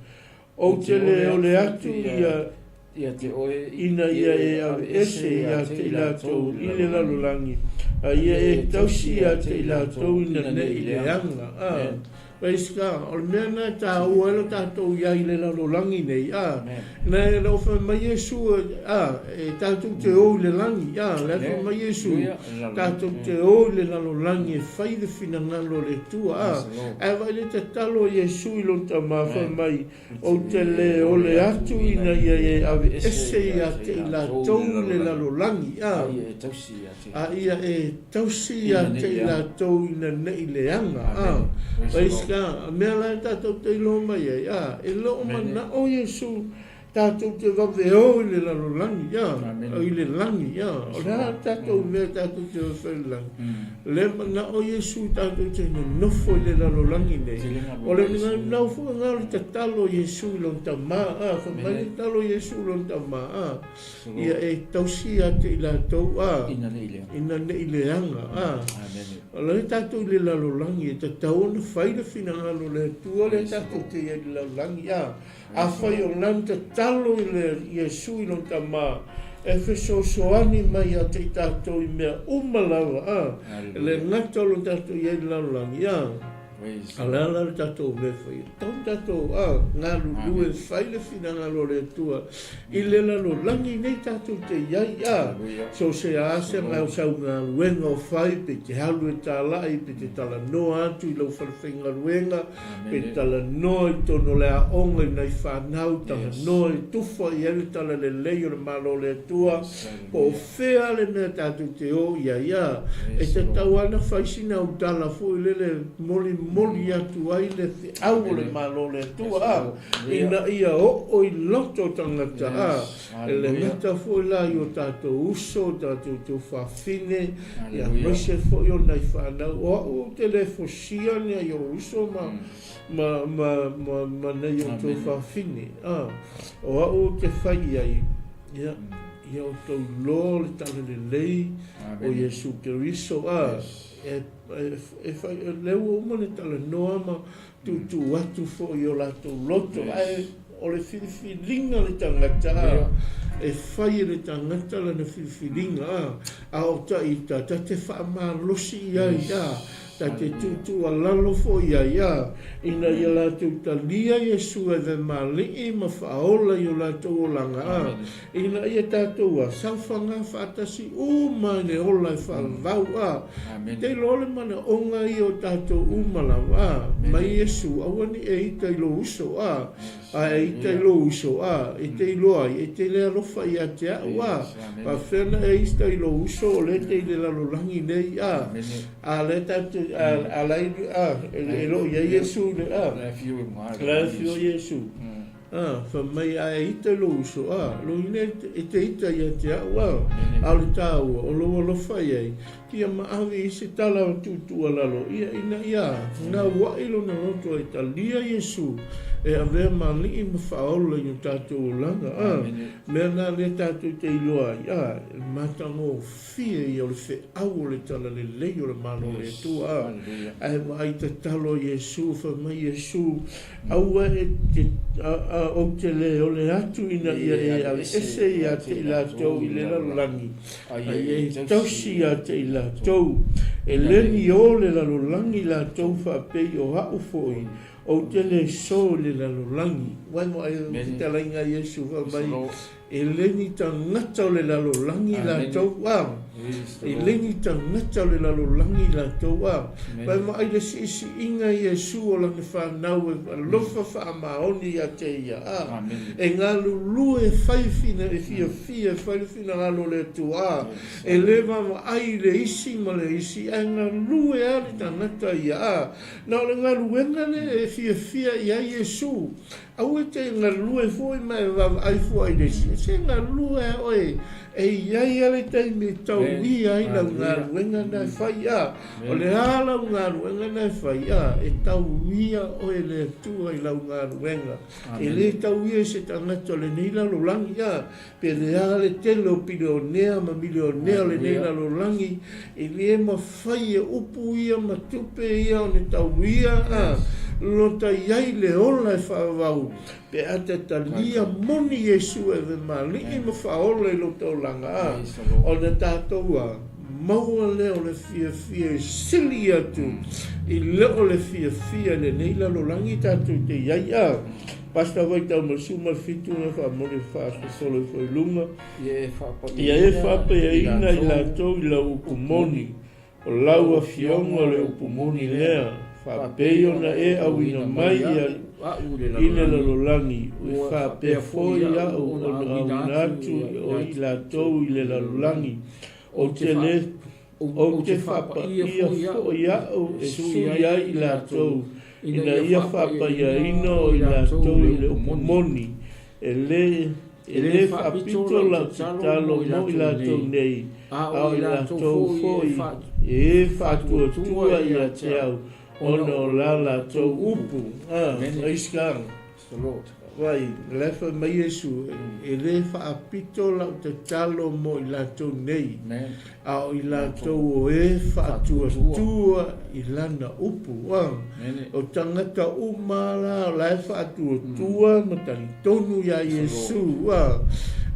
Ou te le ole atu ia ia te oe ina ia e aveese ia te i latou i le lalolagi, a ia e tausi ia te i latou ina ne i leaga. A, praise God. O le mea na e tāua ai lo tātou i ai i le lalolagi nei, a, na e leo whai mai Iesu, a, e tātou te o i le lagi, a, lea whai mai Iesu, tātou te o i le lalolagi e whai le whinangalo le Atua, a, Ae vaai le tatalo a Iesu i lona tama, fai mai, Ou te le ole atu ina ia e aveese ia te i latou i le lalolagi, a a ia e tausi ia te i latou ina nei leaga, a. Praise God. A mea la e tatou te iloa mai ai, a, e le o manao Iesu Tatou te vave o i le lalolagi, a, i le lagi, a. O le a tatou mea tatou te o e fai i le lagi? Le manao Iesu tatou te nonofo i le lalolagi nei. O le naunau foi lena o le tatalo a Iesu i lona Tama, a. Fai mai le tatalo a Iesu i lona Tama, a, Ia e tausi ia te i latou, a, ina ne i leaga, a. O lea tatou i le lalolagi, e tatau ona fai le finagalo o le Atua lea tatou te i ai i le lalolagi, a. Afai o lana tatalo i le Iesu i lona Tama e fesoasoani mai ia te i tatou i mea uma lava, a, e le gata o lo tatou i ai i le lalolagi, a, a le a la le tatou mea e fai ai? Tatau ona tatou, a, galulue e fai le finagalo o le Atua i le lalolagi nei tatou te i ai, a, so se a se sau galuega o fai, pe te alu e talai, pe te talanoa atu i lau falefaigaluega, Pe talanoa i totonu o le aoga i nai fanau, talanoa i tufa i ai le talalelei o le Malo o le Atua, po o fea le mea tatou te o i ai, a, e tatau lava ona fai sina autala foi lele e molimoli atu ai le feau o le Malo o le Atua, a, ina ia oo i loto o tagata, a, e le gata foi la i o tatou uso, o tatou tuafafine, ia aemaise foi o nai fanau. O au ou te le fosia ni ai ou uso ma, ma, ma, ma, ma nei o tuafafine. A, o au ou te fai i ai, ia, ia outou iloa le talalelei o Iesu Keriso, a, e, e, e fai, lea ua uma ona talanoa ma tuutuu atu foi i o latou loto, ae o le filifiliga a le tagata, a, e fai e le tagata lana filifiliga, a, a o taita, ta te faamalosi i ai, a, ta te tuutuualalo foi i ai, a, ina ia latou talia Iesu e vemali'i ma faaola i o latou olaga, a, Ina ia tatou a saofaga faatasi uma i le ola e faavavau, a te iloa le manaoga ia o tatou uma lava, a mai Iesu, aua ne i e ita i lou uso, a a e ita i lou uso, a e te iloa ai, e te le alofa ia te a'u, a faapefea ona e ita i lou uso o lea e te i le lalolagi nei, a a lea tatou a a la e a e le o i ai Iesu i le a la e afio Iesu. Ā, fai mai, A e ita i lou uso, ā, loina e te ita ia te au, ā, a o le tāua, o lou alofa i ai, kia maʻawe i se tala o tuutuualalo ia ina ia gauaʻi lona loto e talia Iesū e avea ma aliʻi ma faaola i o tātou olaga, ā, mea nā lea tātou te iloa ai, ā, e matagofie ia o le feau o le talalelei o le Malo o le Atua, ā, ae vaai tatalo Iesū, fai mai Iesū, Aua e te, a, ou te le ole atu ina ia e aveese ia te i latou i le lalolagi, a ia e tausi ia te i latou. E le ni o le lalolagi latou faapei o aʻu foi, ou te le so i le lalolagi. Wai mo ai fetalaiga a Iesu fai mai, E le ni tagata o le lalolagi latou, a. E le ni tagata o le lalolagi latou, a. Pai vaai le siisiiga Iesu o lana fanau e alofa faamaoni ia te ia, a. E galulue e fai fina e fiafia e fai le finagalo o le Atua, a. E le vaavaai i le isi ma le isi, ae galue a le tagata ia, a. Na o le galuega lea e fiafia i ai Iesu. Aua e te galue foi ma e vaavaai fua i le isi. Se galue a oe e i ai a le taimi e tauia ai lau galuega na e fai a. O le a lau galuega na e fai a, e tauia oe e le Atua i lau galuega. E le tauia e se tagata o lenei lalolagi a. Pe le a le tele o pilionea ma milionea o lenei lalolagi, e le mafai e upu ia ma tupe ia ona tauia a lota i ai le ola e faavavau pe a ta talia moni Iesu e ave ma alii ma faaola i lota olaga a ona tatou a maua lea o le fiafia e sili atu i le o le fiafia i lenei lalolagi tatou te i ai a. Pastor Vaitau ma le 17 na faamoli faasosolo ifo i luga. Ia e faapaiaina i latou i lau upu moni, o lau afioga o le upu moni lea, faapei ona e auina mai ia i le lalolagi, ua faapea foi au ona auina atu o i latou i le lalolagi. Ou te le Ou te faapaia foi au e sui ai i latou, ina ia faapaiaina o i latou i le upu moni, e le faapito lau tatalo mo i latou nei, a o i latou foi e faatuatua ia te au ona o la latou upu. Praise God. Vai, la e fai mai Iesu, e le faapito lau tatalo mo i latou nei, a o i latou o e faatuatua i lana upu. O tagata uma la o la e faatuatua ma talitonu iā Iesu,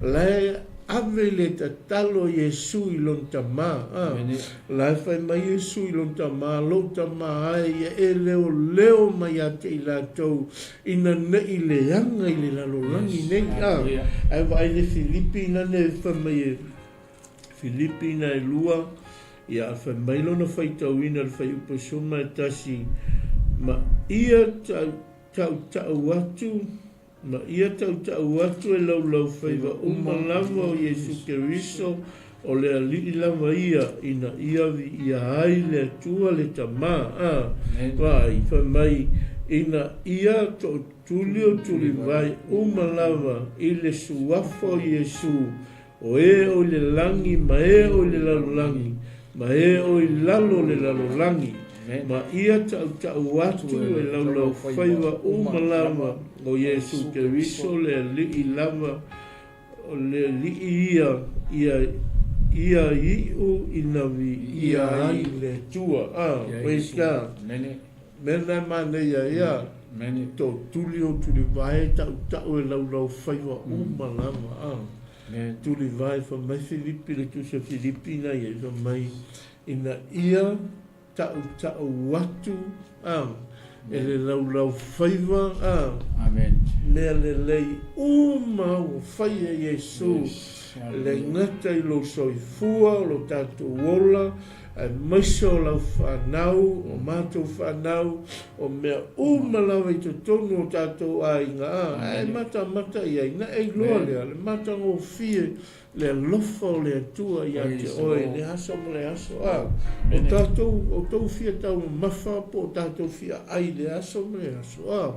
la e Ave le tatalo Iesu i lona tama, a. La e fai mai Iesu i lona tama, Lou tama ae ia e leoleo mai ia te i latou ina nei leaga i le lalolagi nei, a. Ae vaai le Filipi ina ne fai mai e Filipi ina e lua, ia fai mai lona faitauina le faiupu e 11, ma ia tautau atu Ma ia tautau atu e laulaufaiva uma lava o Iesu Keriso, o le Alii lava ia, ina ia viia ai le Atua le Tama. A, vaai, fai mai, ina ia tootuli o tulivae uma lava i le suafa o Iesu, O e o i le lagi ma e o i le lalolagi, ma e o i lalo o le lalolagi, ma ia taʻutaʻu atu e laulaufaiva uma lava o Iesu Keriso le Alii lava, o le Alii ia, ia, ia iʻu ina viia ai le Atua. Ah, praise God. Mea na e manaia ia, tootuli o tulivae taʻutaʻu e laulaufaiva uma lava. Ah. Tulivae fai mai Filipi le tusi a Filipi na ia fai mai ina ia taʻutaʻu atu a e le laulaufaiva a mea lelei uma ua fai e Iesu le gata i lou soifua o lo tatou ola. Aemaise o lau fanau, o matou fanau, o mea uma lava i totonu o tatou aiga, a, ae matamata i ai, na e iloa lea, le matagofie, le alofa o le Atua ia te oe i le aso ma le aso, a, o tatou, o tou fia taumamafa po o tatou fia ai i le aso ma le aso, a,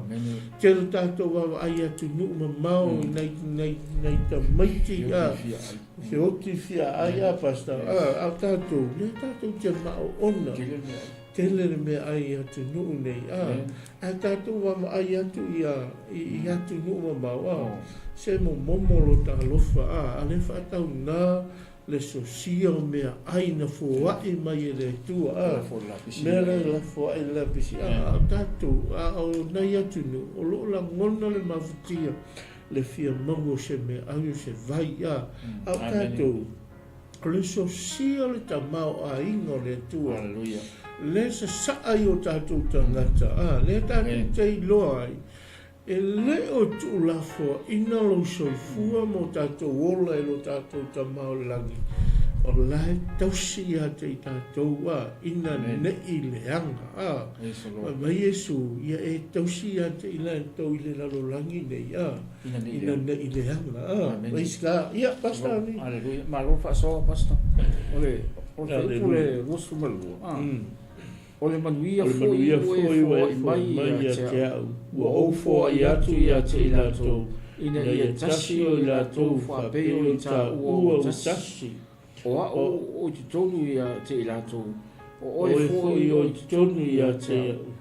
tele tatou vaavaai i atunuu mamao i nai, nai, nai tamaiti, a, Se oti fia ai a Pastor a a tatou lea tatou te maoona tele le mea ai i atunuu nei a ae tatou vaavaai atu ia i atunuu mamao a se momomo lota alofa a a le faatauna le sosia o mea ai na foai mai e le Atua a mea lea lafo ai le lapisi a a tatou a o nai atunuu o loo lagona le mafatia le fia maua o se meaai o se vai, a, a o tatou, o le sosia o le tamaoaiga o le Atua, lea e sasaa i o tatou tagata, a, lea tatou te iloa ai, e le o tuulafoaina lou soifua ma o tatou ola e lo tatou Tama o le Lagi, o la e tausi ia te i tatou, a, ina ne i leaga. A, fai mai Iesu, ia e tausi ia te i latou i le lalolagi nei, a, ina ne i leaga, a, praise God. Ia, Pastor Ani. Aleluia. Malo le faasoa, Pastor. O le, o le fuaiupu le 22, a, o le manuia foi ua e foai mai ia te au, ua ou foai atu ia te i latou, ina ia tasi o i latou faapei o i taua ua tasi. O a'u o i totonu ia te i latou, o oe foi o i totonu ia te a'u,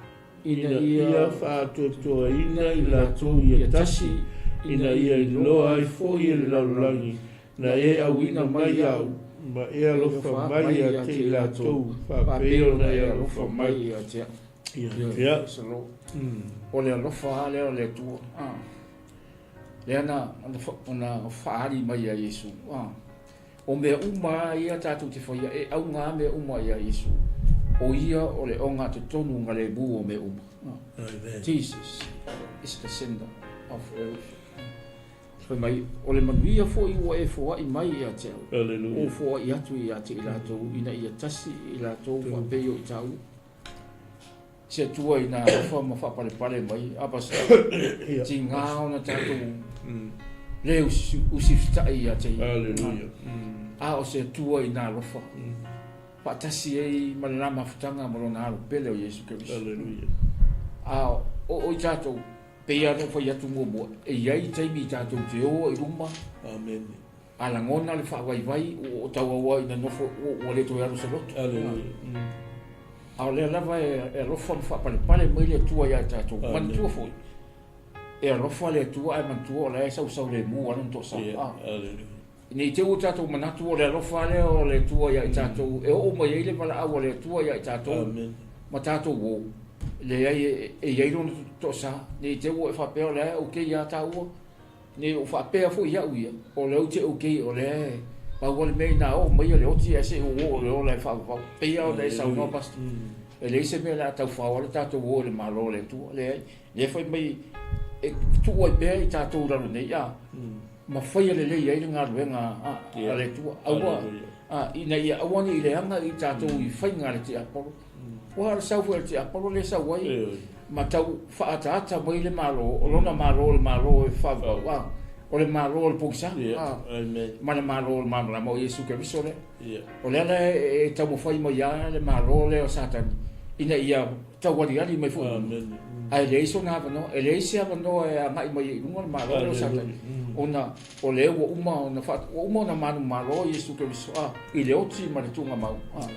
ina ia faaatoatoaina i latou ia tasi, ina ia iloa ai foi e le lalolagi na e auina mai a'u, ma e alofa mai ia te i latou, faapei ona e alofa mai ia te a'u. O le alofa lava lea o le Atua, lea na faaali mai ia Iesu. O mea uma lava ia tatou te faia, e auga lava mea uma ia Iesu. O ia o le ogatotonu galemu o mea uma. Amen. Jesus is the center of everything. Fai mai, o le manuia foi ua e foai mai ia te au. Hallelujah. Ua foai atu ia te i latou, ina ia tasi i latou faapei o i tāua. Se Atua ina alofa ma faapalepale mai, a pastor, tiga ona tatou le usiusitai ia te Ia. Hallelujah. A o se Atua ina alofa, faatasi ai ma le la mafutaga ma Lona Alo pele o Iesu Keriso. Hallelujah. A o i tatou, pei lava ona ou fai atu muamua, e i ai taimi tatou te o i luma, Amen. A lagona le faavaivai ua tauau ai ina nofo ua le toe alu se loto. Aleluia. A o lea lava e alofa ma faapalepale mai le Atua ia i tatou. Manatua foi, e alofa le Atua ae manatua o la e sausau lemu lava lona toasā. Aleluia. Ne i te i ua tatou manatu o le alofa lea o le Atua ia i tatou e oo mai ai le valaau a le Atua ia i tatou ma tatou o, leai e i ai lona toasā. Ne i te i ua e faapea o lea e okay ia taua. Ne i ou faapea foi ia'u ia, o lea ou te okay o lea e pau lava le mea ina oo mai le oti ae se i ou oo i le ola e faavavau. Pei lava ona e saunoa Pastor, e leai se mea o le a tau fao ai le tatou o i le Malo o le Atua. Leai, lea fai mai e tuu ai pea i tatou i lalo nei a ma faia lelei ai le galuega a le Atua. Aua, ina ia aua ne i leaga i tatou i faiga a le tiapolo. Ua o le sau foi a le tiapolo lea e sau ai ma tau faaataata mai le Malo, o lona Malo o le Malo e faavavau, a, o le Malo o le pogisa, a, ma le Malo o le malamalama o Iesu Keriso lea. O lea la e taumafai mai lava le Malo lea o Satani ina ia taualiali mai foi i luga, ae leai sona avanoa, e leai se avanoa e agai mai ai i luga le Malo lea o Satani, ona o lea ua uma ona ua uma ona manumalo Iesu Keriso a, i le oti ma le tuugamau a.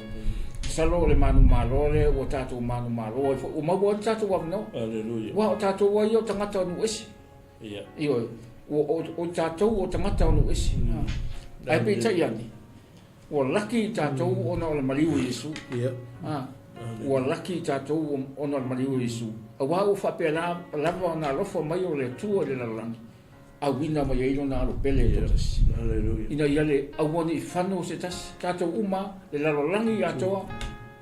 Masalo o le manumalo lea ua tatou manumalo ai foi, ua maua ai le tatou avanoa. Aleluia. Aua o tatou lava ia o tagata o nuu ese. Ia. Ioe, ua o, o tatou o tagata o nuu ese. Ae peitai ane, ua laki i tatou ona o le maliu o Iesu. Ia. A, ua laki i tatou ona o le maliu o Iesu. Aua ua faapea lava ona alofa mai o le Atua i le lalolagi. auina mai ai lona alo pele e toatasi. Ina ia le aua ne i fano se tasi, tatou uma le lalolagi atoa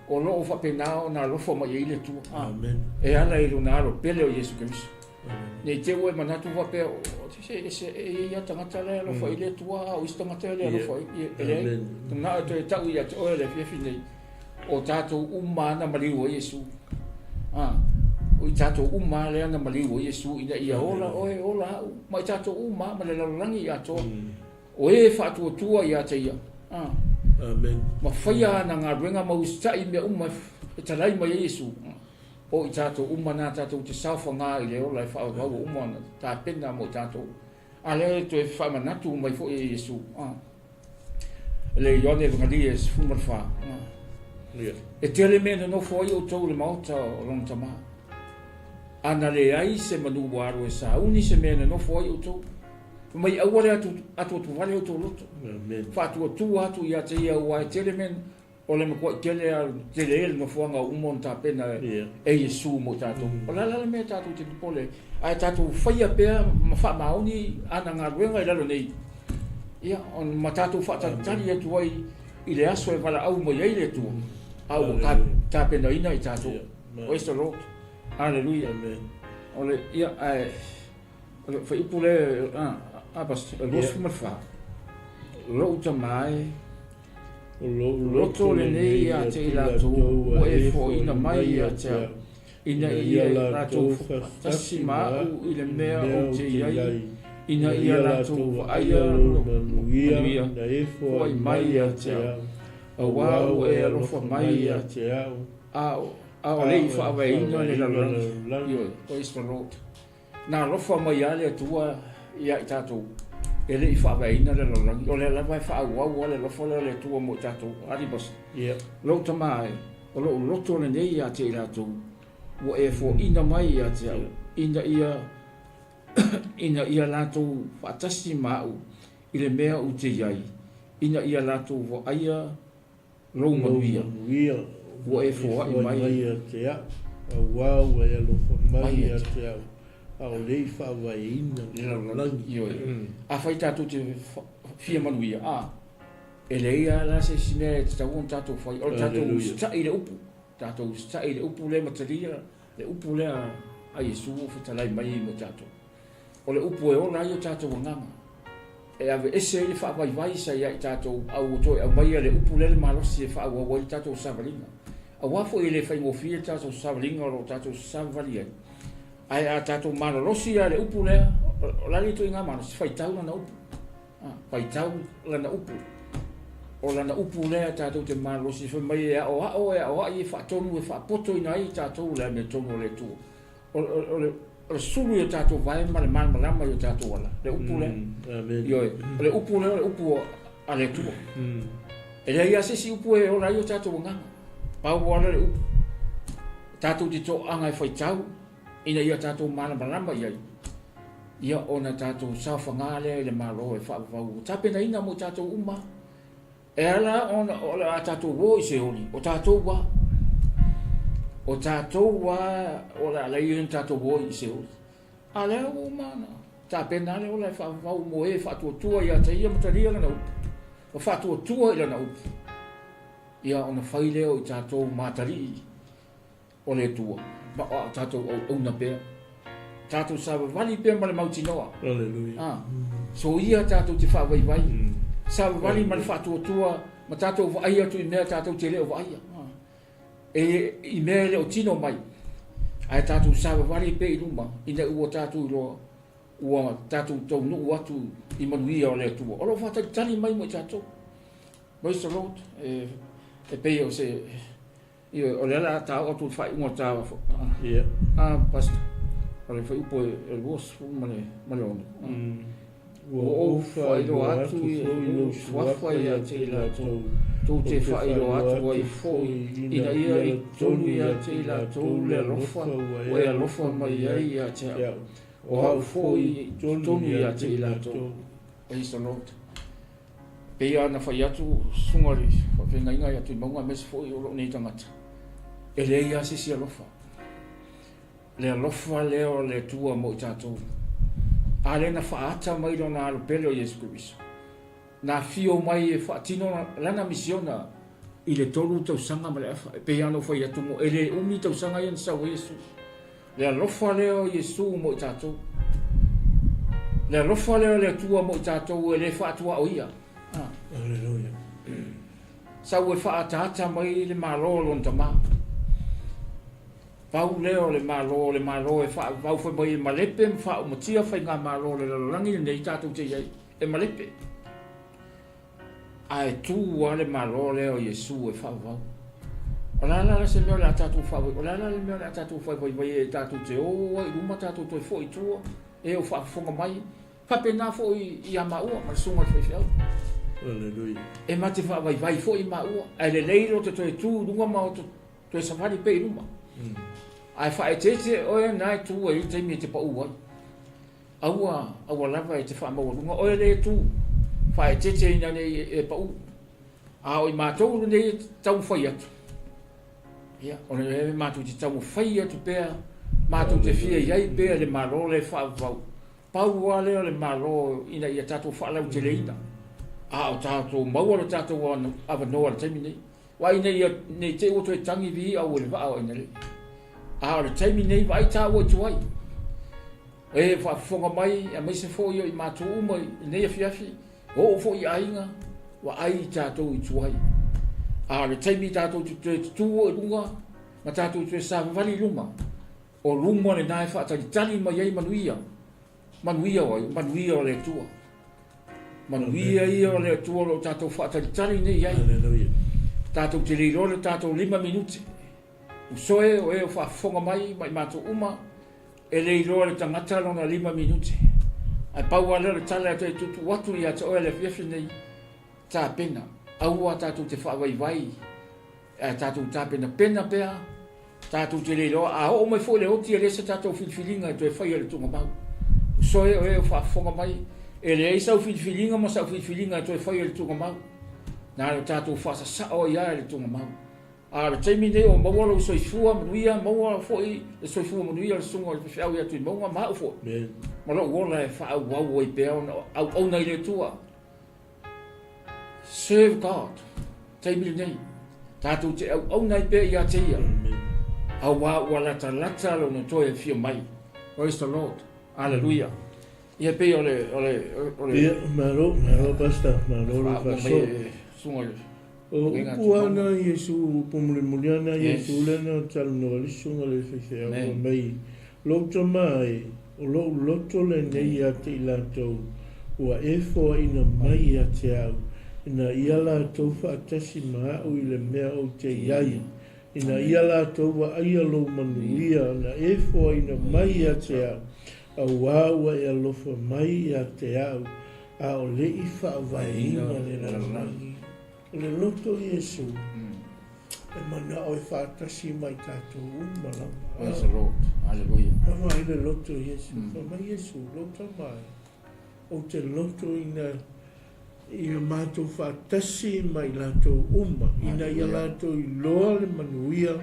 o lo o faapena ona alofa mai ai le Atua. Amen. E ala i lona alo pele o Iesu Keriso. Ne i te i ua e manatu faapea, se se e i ai lava tagata la e alofa i le Atua, a o isi tagata e le alofa i, e leai. Na o toe tau ia te oe le afiafi nei. O tatou uma lava na maliu ai Iesu. A, o i tatou uma lava lea na maliu ai Iesu ina ia ola oe, ola au, ma i tatou uma lava ma le lalolagi atoa. O e faatuatua ia te ia. A. Amen. Ma faia ana galuega ma usitai i mea uma e talai mai ai Iesu. O i tatou uma na tatou te saofaga i le ola e faaauau ua uma ona tapena mo i tatou. A lea e toe faamanatu mai foi e Iesu. A. Le Ioane Evangelia 14. A. E tele mea e nonofo ai outou i le maota o lona Tama. A na leai se manu ua alu e sauni se mea e nonofo ai outou. Fai mai aua le atuatuvale outou loto. Faatuatua atu ia te ia aua e tele mea o le matuai tele a tele le nofoaga ua uma ona tapena e Iesu mo i tatou. O le a la le mea tatou te popole ai? Ae tatou faia pea ma faamaoni ana galuega i lalo nei, ia, ma tatou faatalitali atu ai i le aso e valaau mai ai le Atua, a ua tapenaina i tatou. Praise the Lord. Hallelujah. O le, ia, ae, O le fuaiupu lea, a, Pastor, e 24. Lou tama e, O lou loto lenei ia te i latou ua e foaina mai ia te au, ina ia latou faatasi ma au i le mea ou te i ai, ina ia latou vaaia lou manuia foai mai ia te au, aua ua e alofa mai ia te au, a o le i faavaeina le lalolagi. Ioe, praise the Lord. Na alofa mai lava le Atua ia i tatou, e le i faavaeina le lalolagi, o lea lava e faaauau lava le alofa lea o le Atua mo i tatou. Alii Pastor, Lou tama e, o lou loto lenei ia te i latou ua e foaina mai ia te au, ina ia ina ia latou faatasi ma au i le mea ou te i ai, ina ia latou vaaia Lou manuia, ua e foai mai. Ia te au, aua ua e alofa mai ia te au, ʻaʻole i faavaeina le lalolagi. Ioe. Afai tatou te fia manuia, a, e leai lava la se isi mea e tatau ona tatou fai, o le tatou usitai i le upu, tatou usitai i le upu lea e matalia, le upu lea a Iesu ua fetalai mai ai mo tatou. O le upu e ola ai o tatou agaga, e aveese ai le faavaivai sa ia i tatou, a ua toe aumaia le upu lea le malosi e faaauau ai le tatou savaliga. Aua foi e le faigofie le tatou savaliga o lo o tatou savavali ai. Ae a tatou malolosi la i le upu lea, o le a le ituaiga malosi? Faitau lana upu. Faitau lana upu. O lana upu lea tatou te malolosi fai mai e aoao, e aoai, e faatonu, e faapotoina ai tatou le amiotonu a le Atua. O le sulu i o tatou vae ma le malamalama i o tatou ala, le upu lea. Ioe, o le upu lea o le upu a le Atua. E leai lava se isi upu e ola ai o tatou agaga, pau lava lea o le upu. Tatou te toaga e faitau ina ia tatou malamalama i ai, ia ona tatou saofaga lea i le Malo e faavavau ua tapenaina mo i tatou uma. E ala ona o le a tatou o i Seoli, o tatou a. O tatou a o le a leai ona tatou o i Seoli. A lea ua uma ona tapena le ola e faavavau mo e faatuatua ia te ia ma talia lana upu, ma faatuatua i lana upu, ia ona fai lea o i tatou ma atalii o le Atua, ma o a tatou auauna pea. Tatou savavali pea ma le mautinoa. Aleluia. Ah, soia tatou te faavaivai. Savavali ma le faatuatua ma tatou vaai atu i mea tatou te le o vaaia. Ah, e, i mea e le o tino mai. Ae tatou savavali pea i luma, ina ua tatou iloa ua tatou taunuu atu i manuia o le Atua. O lo o faatalitali mai mo i tatou. Praise the Lord. E, e pei o se Ioe, o lea o le a ta oo atu i le faaiuga o le ta Ia. A, Pastor, o le fuaiupu e 26. Ua ou faailoa atu foi lou suafa ia te i latou, tou te faailoa atu ai foi, ina ia i totonu ia te i latou le alofa ua e alofa mai ai ia te au, o au foi i totonu ia te i latou. Praise the Lord. Pei lava ona fai atu susuga i le faafeagaiga ia Tuimauga aemaise foi o lou nei tagata, e leai lava se isi alofa. Le alofa lea o le Atua mo i tatou. A lea na faaata mai Lona Alo pele o Iesu Keriso, na afio mai e faatino Lana misiona i le 3 tausaga ma le afa. E pei lava ona ou fai atu, e le umi tausaga ia na sau ai Iesu. Le alofa lea o Iesu mo i tatou. Le alofa lea o le Atua mo i tatou e le faatuaoia. Aleluia. Sau e faaataata mai le Malo o lona Tama. Pau lea o le Malo, o le Malo e faavavau fai mai e malepe ma faaumatia faigamalo o le lalolagi lenei tatou te i ai, e malepe. Ae tu lava le Malo lea o Iesu e faavavau. O le a la se mea o le a tatou faavai, o le a la le mea o le a tatou faivaivai ai tatou te o ai i luma tatou toe foi i tua, e o faafofoga mai, Faapena foi ia maua ma le susuga i le faifeau. Aleluia. E ma te faavaivai foi maua, ae lelei lo te toe tu i luga ma o toe savali pea i luma. Ae faaeteete oe na e tu ai i le taimi e te pau ai. Aua, aua lava e te faamaualuga oe le tu, faaeteete ina ne i e pau. A o i matou lenei e taumafai atu, ia, o le matou te taumafai atu pea, matou te fia i ai pea le Malo le faavavau. Pau lava lea o le Malo ina ia tatou faalauteleina, a o tatou maua lo tatou avanoa i le taimi nei. Aua ina ia ne i te i ua toe tagi viiau i le vaa o Ainalei. A o le taimi nei, vaai taua i tuai. E faafofoga mai, aemaise foi o i matou uma i lenei afiafi, oo foi i aiga, vaai i tatou i tuai. A o le taimi tatou te toe tutū ai i luga ma tatou toe savavali i luma, O luma lena e faatalitali mai ai manuia. Manuia o ai? Manuia o le Atua. Manuia ia o le Atua o lo o tatou faatalitali nei i ai. Aleluia. Tatou te le iloa le tatou 5 minute. Uso e, o e o faafofoga mai ma i matou uma, e le iloa le tagata lona 5 minute. Ae pau lava lea o le tala e toe tuutuu atu ia te oe le afiafi nei, tapena, aua tatou te faavaivai Ae tatou tapenapena pea, tatou te le iloa, a oo mai foi le oti e leai se tatou filifiliga e toe faia i le tuugamau. Uso e, o e o faafofoga mai, e leai sau filifiliga ma sau filifiliga e toe faia i le tuugamau. Na o tatou faasasao ai lava i le tuugamau. A o le taimi lenei ua maua lou soifua manuia, maua foi le soifua manuia o le susuga o le faifeau ia Tuimauga ma au foi, ma lou ola e faaauau ai pea ona auauna i le Atua. Serve God. Taimi lenei, tatou te auauna ai pea ia te Ia, auā ua latalata Lona toe afio mai. Praise the Lord. Aleluia. Ia pei o le, o le, o le. Ia, malo, malo Pastor, malo le faasoa. Susuga i le O upu lava na Iesu, upu mulimuli lava na Iesu lea na talanoa ai le susuga i le faifeau fai mai, Lou tama e, o lou loto lenei ia te i latou ua e foaina mai ia te au, ina ia latou faatasi ma a'u i le mea ou te i ai, ina ia latou vaaia lou manuia na e foaina mai ia te a'u, auā ua e alofa mai ia te a'u, a o le i faavaeina le lalolagi. O le loto o Iesu, e manao e faatasi ma i tatou uma lava. Praise the Lord. Hallelujah. Ava ai le loto o Iesu. Fai mai Iesu, lou tama e, ou te loto ina ia matou faatasi ma i latou uma, ina ia latou iloa le manuia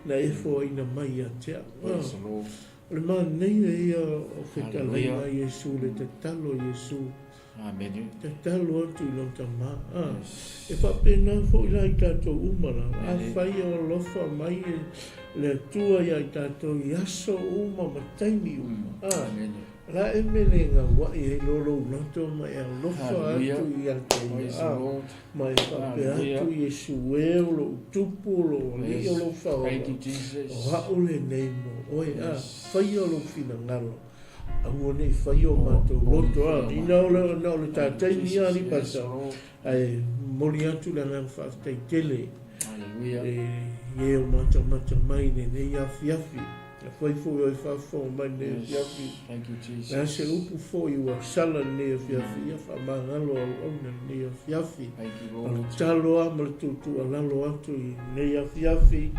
na e foaina mai ia te au. Praise the Lord. O le manaia ia o fetalaiga a Iesu, le tatalo a Iesu. Amene. Tatalo atu i lou tama. A, e faapena foi la i tatou uma la. Afai e alofa mai le Atua ia i tatou i aso uma ma taimi uma. A, la e mele gauai ai loa lou loto ma e alofa atu ia te ia. A, ma e faapea atu, Iesu e, o lou Tupu, o lou Alii, o lou Faola, o a'u lenei mo oe. A, faia lou finagalo. Aua ne i fai o matou loto a ina o le na o le ta taimi a ni pasa ae momoli atu le agaga faafetai tele Hallelujah. I e o matamata mai i lenei afiafi. Afai foi o e faafofoga mai i lenei afiafi. Thank you Jesus. Le a se upu foi ua sala i lenei afiafi, ia faamagalo auauna i lenei afiafi. Thank you Lord. O le tatalo lava ma le tuutuualalo atu i lenei afiafi,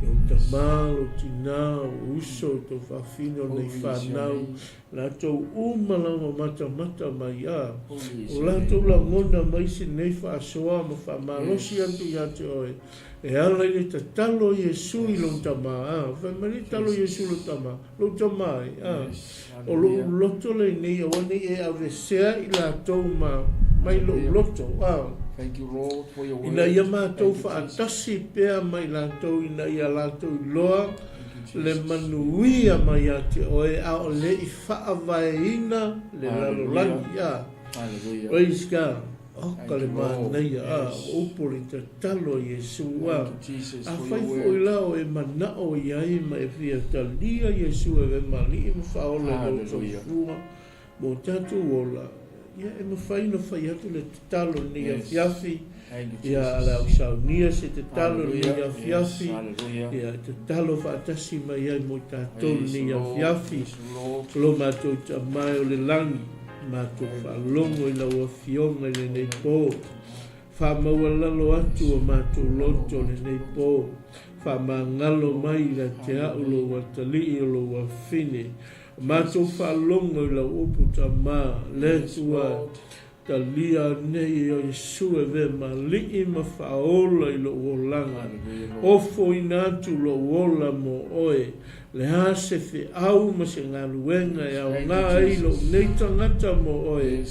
lou tama, lou tina, ou uso, i tou faafino nei fanau, latou uma lava matamata mai a o latou lagona mai se nei faasoa ma faamalosi atu ia te oe e ala i le tatalo o Iesu i lou tama a. Fai mai le tatalo o Iesu i lou tama, lou tama e, a, o lou loto lenei aua nei e avesea i latou ma mai lou loto a. Ina ia matou faatasi pea ma i latou ina ia latou iloa le manuia mai ia te oe a o le i faavaeina le lalolagi. A. Praise God. Oka le manaia, a, o upu o le tatalo a Iesu, a. Afai foi la o e manao i ai ma e fia talia Iesu e avea ma Alii ma Faaola i lou soifua mo tatou ola, ia e mafai ona fai atu le tatalo i lenei afiafi, ia a le au saunia se tatalo i lenei afiafi, ia e tatalo faatasi mai ai mo i tatou i lenei afiafi. Lo matou Tama e o le lagi, Matou faalogo i lau Afioga i lenei po. Faamaualalo atu o matou loto lenei po. Faamagalo mai ia te a'u lou atalii o lou afine. Matou faalogo i lau upu Tama, le Atua, Talia anei o Iesu e avea ma Alii ma Faaola i lou olaga. Ofoina atu lou ola mo Oe. Le a se feau ma se galuega e aoga ai lou nei tagata mo Oe,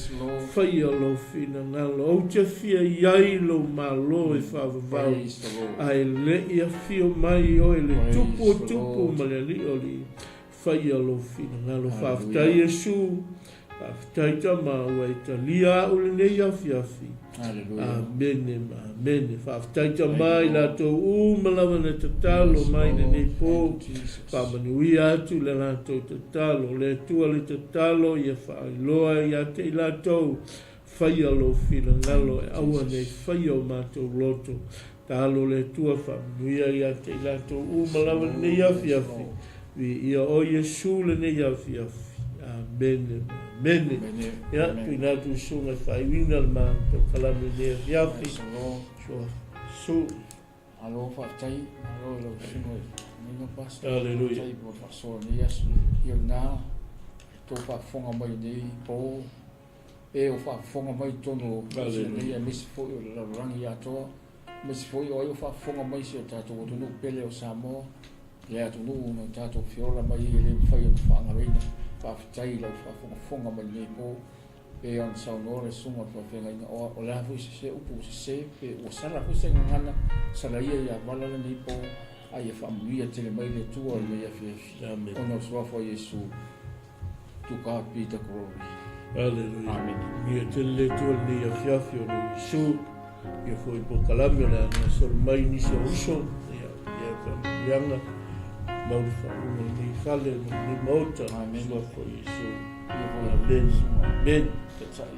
faia Lou finagalo. Ou te fia i ai Lou Malo e faavavau, a e le i afio mai Oe le Tupu o Tupu ma le Alii o Alii. Faia Lou finagalo. Faafetai Iesu. Faafetai Tama ua e talia a'u lenei afiafi. Amene ma amene. Faafetai Tama i latou uma lava na tatalo mai lenei po. Faamanuia atu le latou tatalo. Le Atua le tatalo ia faailoa ia te i latou. Faia lou finagalo e aua nei faia o matou loto. Talo le Atua faamanuia ia te i latou uma lava lenei afiafi. Viia oe Iesu lenei afiafi. Amene ma amene. Ia, tuuina atu i susuga e faaiuina le matou kalame i lenei afiafi. Iesu. Malo faafetai, malo i lau susuga i Nino Pastor. Hallelujah. Faafetai mo le faasoa i lenei aso. Ia lena, tou faafofoga mai i lenei po. E o faafofoga mai i totonu o nei aemaise foi o le lalolagi atoa, aemaise foi o ai o faafofoga mai si o tatou atunuu pele o Samoa, le atunuu na tatou feola mai ai e le mafai ona faagaloina. Faafetai i lau faafogafoga mai lenei po. Pei ona saunoa le susuga o le faafeagaiga, o le a foi se upu ua sese, pe ua sala foi se gagana, sala ia ia vala lenei po, a ia faamanuia tele mai le Atua i lenei afiafi. Ona o le suafa o Iesu. To God be the glory. Hallelujah. Amen. Manuia tele le Atua i lenei afiafi o le Iesu. Ia foi polokalame o le a gasolo mai nisi o uso. Ia, ia faamanuiaga mau le faauuga o lenei fale ma lenei maota. Amen. Suafa o Iesu. Ia foi Amen. susuga. Amen. Taitai.